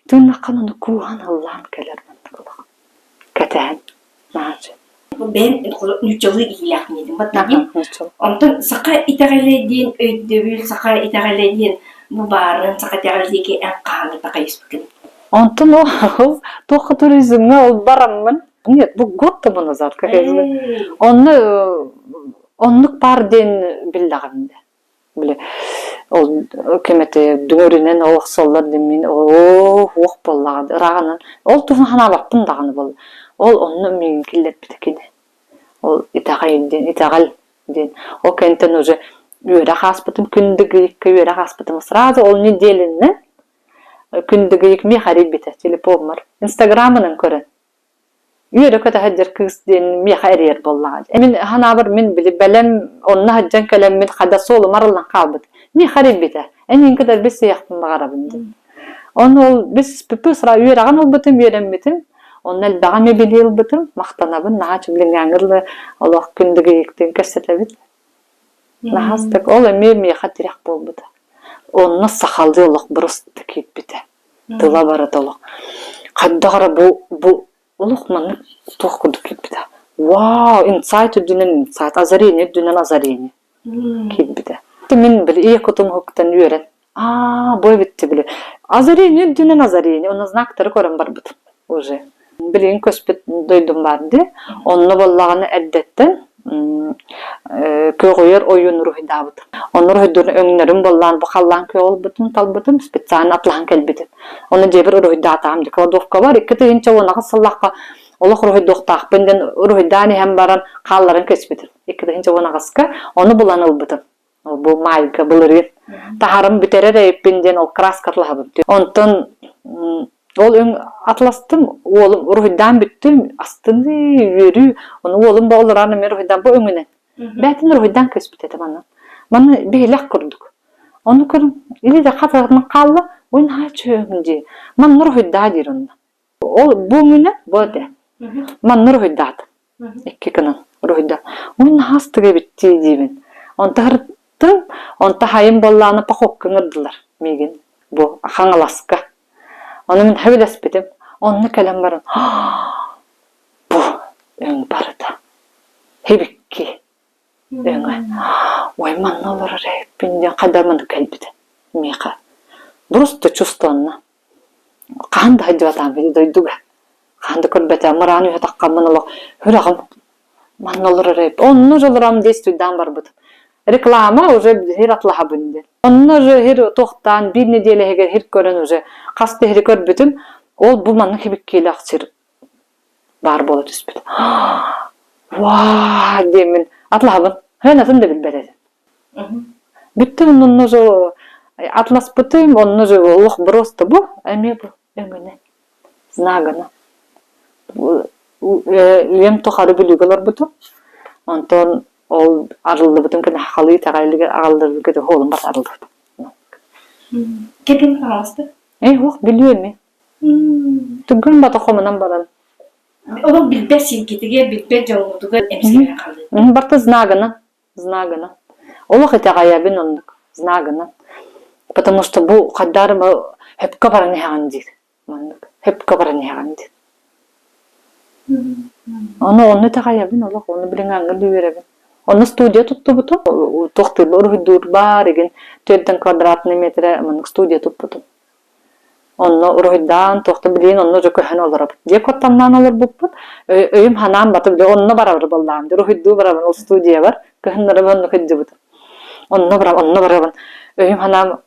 тыыннаххына ону кууһан ыллаан кэлэр маннык олох кэтэһэн наһаа үчүгэй. Бэйэм нууччалыы иһиилээхпин диэтим баттаҕым. Онтон саха итэҕэлэ диэн өйдөбүл, саха итэҕэлэ диэн бу баарын, саха итэҕэлэ диэки эн хаһан такайыспыккын? Онтон ол туохха туризмҥа ол бараммын нет бу год тому назад как я Онно оннук баар диэн биллэҕим дэ. Били ол ким этэ дүҥүрүнэн ол охсоллор диэн мин оо уох буоллаҕа ырааҕынан ол туһун санаабаппын даҕаны буолла. Ол онно миигин киллэрбитэ кини. Ол итэҕэй диэн итэҕэл диэн. Ол кэнниттэн уже үөрэх ааспытым күн дыгыйыкка үөрэх ааспытым сразу ол неделянан күн дыгыйык миэхэ эрийбитэ телефоммар инстаграмынан көрөн Үөрэ-көтө сылдьар кыыс диэн миэхэ эрийэр буоллаҕа. Мин санаабар мин били бэлэм онно сылдьан кэлэммин хада суолум арыллан хаалбыт. Миэхэ эрийбитэ. Эйигин кытары билсиэхпин баҕарабын диэн. Онно ол билсиспиппин сразу үөрэҕин ылбытым, үөрэммитим. Онно элбэҕи эмиэ билии ылбытым. Махтанабын, наһаа үчүгэй дылы олох күндүгүйүктүүн кэпсэтэбит. Наһаа астык. Ол эмиэ миэхэ тирэх буолбута. Онно сахалыы олох бырыстык киирбитэ. Тыла барыта олох. Хайдах эрэ бу бу олох маннык туох курдук киирбитэ. Вау, инсайт үрдүнэн инсайт, озарение үрдүнэн озарение киирбитэ. Мин били ийэ кутум уһуктан үөрэн, аа, бу эбитти били. Озарение үрдүнэн озарение, онно знактары көрөн барбытым уже. Билигин көспүт дойдум баар дии. Онно буоллаҕына эрдэттэн көҕүйэр ойууну уруһуйдаабытым. Онно уруһуйдуур өҥнөрүм буоллаан бу халлаан күөҕэ ылбытым, талбытым, специально атлаһан кэлбитим. Ону дьиэбэр уруһуйдаатаҕым дии. Кладовкабар 2018 сыллаахха олох уруһуйдуохтаахпын диэн уруһуйдаан иһэн баран хаалларан кэспитим. 2018-ка ону булан ылбытым. Ол бу маайга былырыын таһарым бүтэрэр эбиппин диэн ол краска атлаһабын. Онтон ол өҥ атластым, уолум уруһуйдаан бүттүм, астыныы, үөрүү. Ону уолум боҕолораан эмиэ уруһуйдаан бу өҥүнэн. Бээтин уруһуйдаан көспүт этэ манна. Маны биһилэх курдук. Ону көрүҥ, илиитэ хатыһынан хаалла, ой наһаа үчүгэй дии. Манна уруһуйдаа диир онно. Ол бу өҥүнэн бу этэ. Манна уруһуйдаатым. Икки гынан уруһуйда. Ой, наһаа астык эбит дии диибин. Онто ырыттым, онто хайым буоллаҕына походка ыҥырдылар миигин бу Хаҥаласка. Ону мин сөбүлэспитим. Онно кэлэн баран бу өҥ барыта хибикки өҥө. Ой, манна олорор эбиппин диэн хайдах маннык кэлбитэ миэхэ. Просто чувствованно. Хаһан да сылдьыбатаҕым ити дойдуга. Хаһан да көрбөтөҕүм, мыраан үһэ таххаммын олох сүрэҕим манна олорор эбит. Онно уже олором действуйдаан барбытым. Реклама уже хир атлаһабын диэн. Онно уже хир туохтаан биир нэдиэлэ иһигэр хир көрөн уже хас да хири көрбүтүм. Ол бу маннык хибиккиилээх сир баар буола түспүт. Ваа диэммин атлаһабын. Хэн атын да билбэт этим. Бүттүм онно же атласпытым, онно же олох просто бу эмиэ бу өҥөнө знагана. Үйэм тухары Бүлүүгэ олорбутум. Онтон ол арыллыбытым кэннэ сахалыы итэҕэлигэр аҕалларбын кытта уолум бас арыллыбыт. Кэргэн хаҥаласта? Ээ, уох Бүлүү эмиэ. Түргэн бата хомунан баран. Олох билбэт сиргитигэр, билбэт дьоҥҥутугар эмсэҕэлээн хаалыы. Барыта знагынан. Знагынан. Олох итэҕэйэбин оннук знагынан. Потому что бу хайдаарым хөпкө баран иһэҕин диир. Маннык хөпкө баран иһэҕин диир. Ону онно итэҕэйэбин олох ону билиҥ ангыл үөрэбин. Онно студия туттубутум. Туохтуур уруһуйдуур баар игин төрдөн квадратный метрэ маннык студия туппутум. Онно уруһуйдаан, туох да билигин онно уже көһөн олоробут. Дьиэ куттаннаан олорбуппут. Өйүм ханаан батып, дьэ онно барабыр буоллаҕым. Дьэ уруһуйдуу барабын ол студиябар. Кыһыннары онно сылдьыбытым. Онно барабын, онно барабын. Өйүм ханаан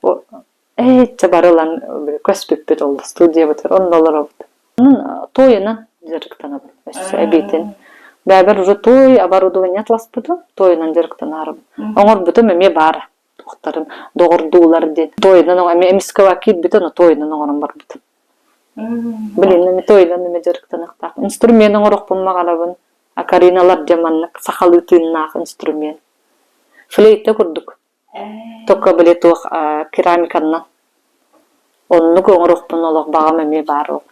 эччэ бары ылан көспүппүт ол студиябытыгар онно олоробут. Онон туойунан дьарыктанабын өссө эбиитин. Бэйэбэр уже туой оборудование атласпытым, туойунан дьарыктанаарыбын. Оҥорбутум эмиэ баара. Туохтарын доҕордуулар диэн. Туойунан эмиэ эмискэ киирбитэ, ону туойунан оҥорон барбытым. Билин эми туойунан эмэ дьарыктаныахтаах. Инструмент оҥоруохпун баҕарабын. Акариналар дьэ маннык сахалыы тыыннаах инструмент. Флейта курдук. Только били туох керамиканнан. Оннук оҥоруохпун олох баҕам эмиэ баар ол.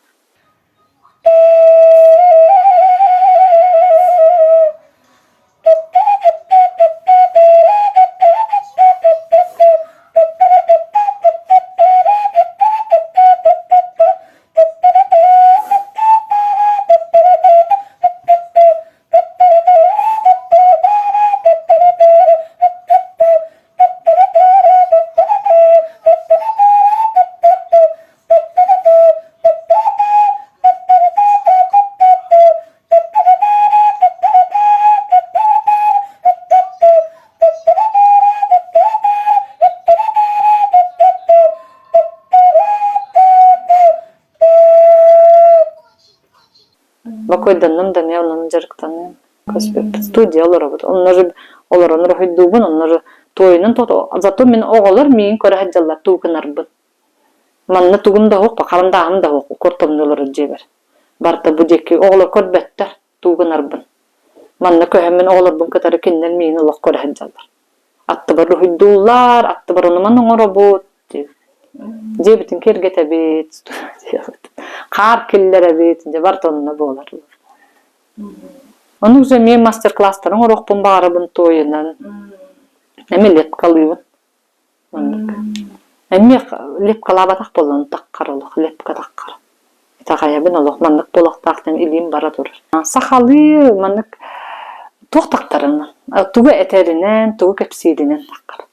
Бокуойданным да эмиэ онон дьарыктаныам. Студия олоробут. Онно же олорон уруһуйдуубун, онно же туойунан зато мин оҕолор миигин көрө сылдьаллар тугу гынарбын. Манна тугум да суох, харандааһым да суох, куртамныы олорор дьиэбэр. Барыта бу диэки оҕолор көрбөттөр тугу гынарбын. Манна көһөммүн оҕолорбун кытары кинилэр миигин олох көрө сылдьаллар. Аттыбар уруһуйдууллар, аттыбар ону-маны оҥоробут диир. Дьиэбитин киэргэтэбит, хаар киллэрэбит, дьэ барыта онно буолар. Ону уже эмиэ мастер-класстарын оҥоруохпун баҕарабын туойунан. Эмиэ лепкалыыбын. Оннук. Эмиэ лепкалаабатах буоллан таххар олох, лепка таххар. Итэҕэйэбин олох маннык буолуохтаах диэн илиим бара турар. Сахалыы маннык туох тахтарынан, тугу этэринэн, тугу кэпсииринэн таххар.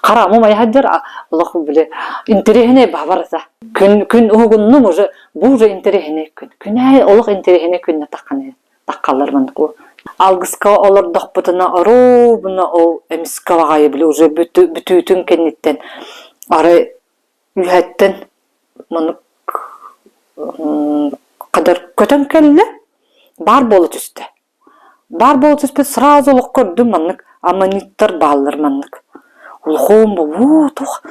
Хараамым айаһаддьар олох били интэриэһинэй баҕарата. Күн күн уһугуннум уже бу уже интэриэһинэй күн. Күн аайы олох интэриэһинэй күннэ тахханы таххаллар маннык Алгыска олордохпутуна оруобуна ол эмискэ баҕайы били уже бүтүүтүн кэнниттэн арай үөһэттэн маннык хадар көтөн кэллэ баар буола түстэ. Баар буола түспүт сразу олох көрдүм маннык аммониттар бааллар маннык. Улахуон уу туох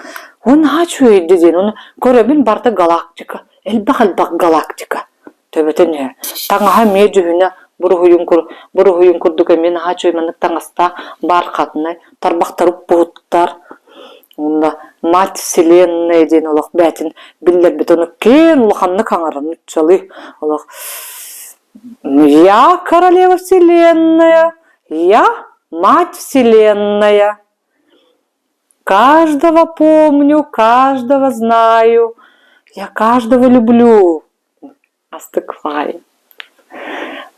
ол наһаа үчүгэй диэн ону көрөбүн барыта галактика элбэх-элбэх галактика төбөтө нүһэ. Таҥаһа эмиэ дьүһүнэ буруһуйун кур буруһуйун курдук эмиэ наһаа үчүгэй маннык таҥастаах бархатнай тарбахтары укпуһуттар уонна мать вселенная диэн олох бээтин биллэрбит ону киэн улаханнык хаҥаран нуччалыы олох Я королева вселенная, я мать вселенная. Каждого помню, каждого знаю, я каждого люблю. Астык баҕайы.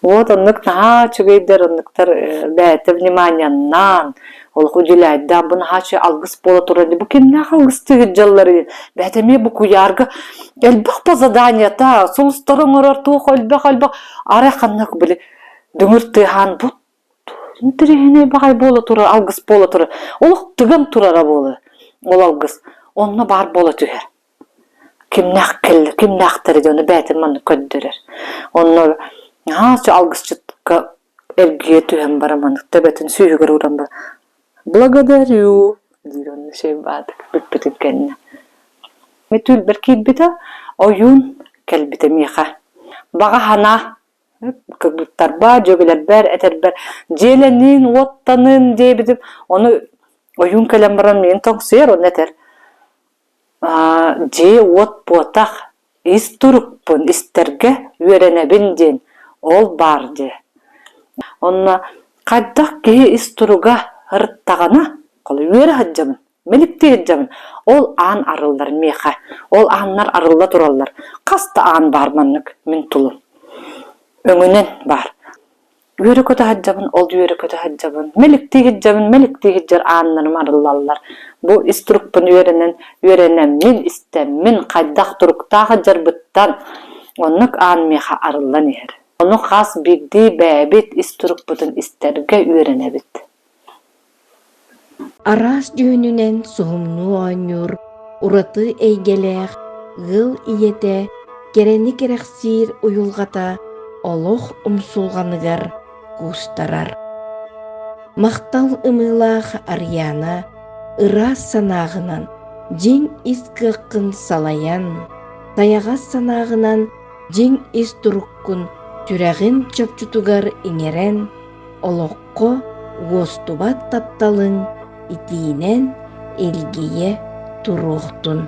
Вот оннук наһаа үчүгэйдэр, оннуктар бэйэтэ вниманияннаан, олох уделяйдаан, бу наһаа үчүгэй алгыс буола турар дии. Бу кимнээх алгыстыы сылдьалларый? Бэйэтэ эмиэ бу куйаарга элбэх по заданиета, сулустары оҥорор туох элбэх-элбэх. Арай ханнык били дүҥүр тыаһаан бу интэриэһинэй баҕайы буола турар, алгыс буола турар. Олох тыган турара буолуо ол алгыс. Онно баар буола түһэр. Кимнээх кэллэ, кимнээхтэрэ дьону бэйэтин маннык көрдөрөр. Онно наһаа алгысчытка эргийэ түһэн баран маннык төбөтүн сүүһүгэр ууран баран «Благодарю» диир онно шейбаатык бүппүтүн кэннэ. Мин түүлбэр киирбитэ, ойуун кэлбитэ миэхэ. Баҕа санаа кыргыттарбар, дьүөгэлэрбэр, этэрбэр дьиэлэнин, уоттанын диэбитим. Ону ойуун кэлэн баран миигин тоҥсуйар, онно этэр Дьиэ-уот буотах, ис турукпун истэргэ үөрэнэбин диэн ол баар дии. Онно хайдах киһи ис туруга ырыттаҕына, үөрэ сылдьабын, мэликтии сылдьабын, ол аан арыллар миэхэ, ол ааннар арылла тураллар. Хас да аан баар маннык мин тулум. Өҥүнэн баар. Үөрэ-көтө сылдьабын, ол үөрэ-көтө сылдьабын, мэликтии сылдьабын, мэликтии сылдьар ааннарым арыллаллар. Бу ис турукпун үөрэнэн, үөрэнэммин, истэммин, хайдах туруктаах сылдьарбыттан оннук аан миэхэ арыллан иһэр. Ону хас биирдии бэйэбит ис турукпутун истэргэ үөрэнэбит. Араас дьүһүнүнэн суһумнуу оонньуур ураты эйгэлээх ыал ийэтэ кэрэни кэрэхсиир уйулҕата олох умсулҕаныгар куустарар. Махтал ымыылаах Арыйаана ыраас санааҕынан дьиҥ ис кыаххын салайан, сайаҕас санааҕынан дьиҥ ис туруккун сүрэҕин чопчутугар иҥэрэн, олоххо уостубат тапталыҥ итиинэн илгийэ туруохтун.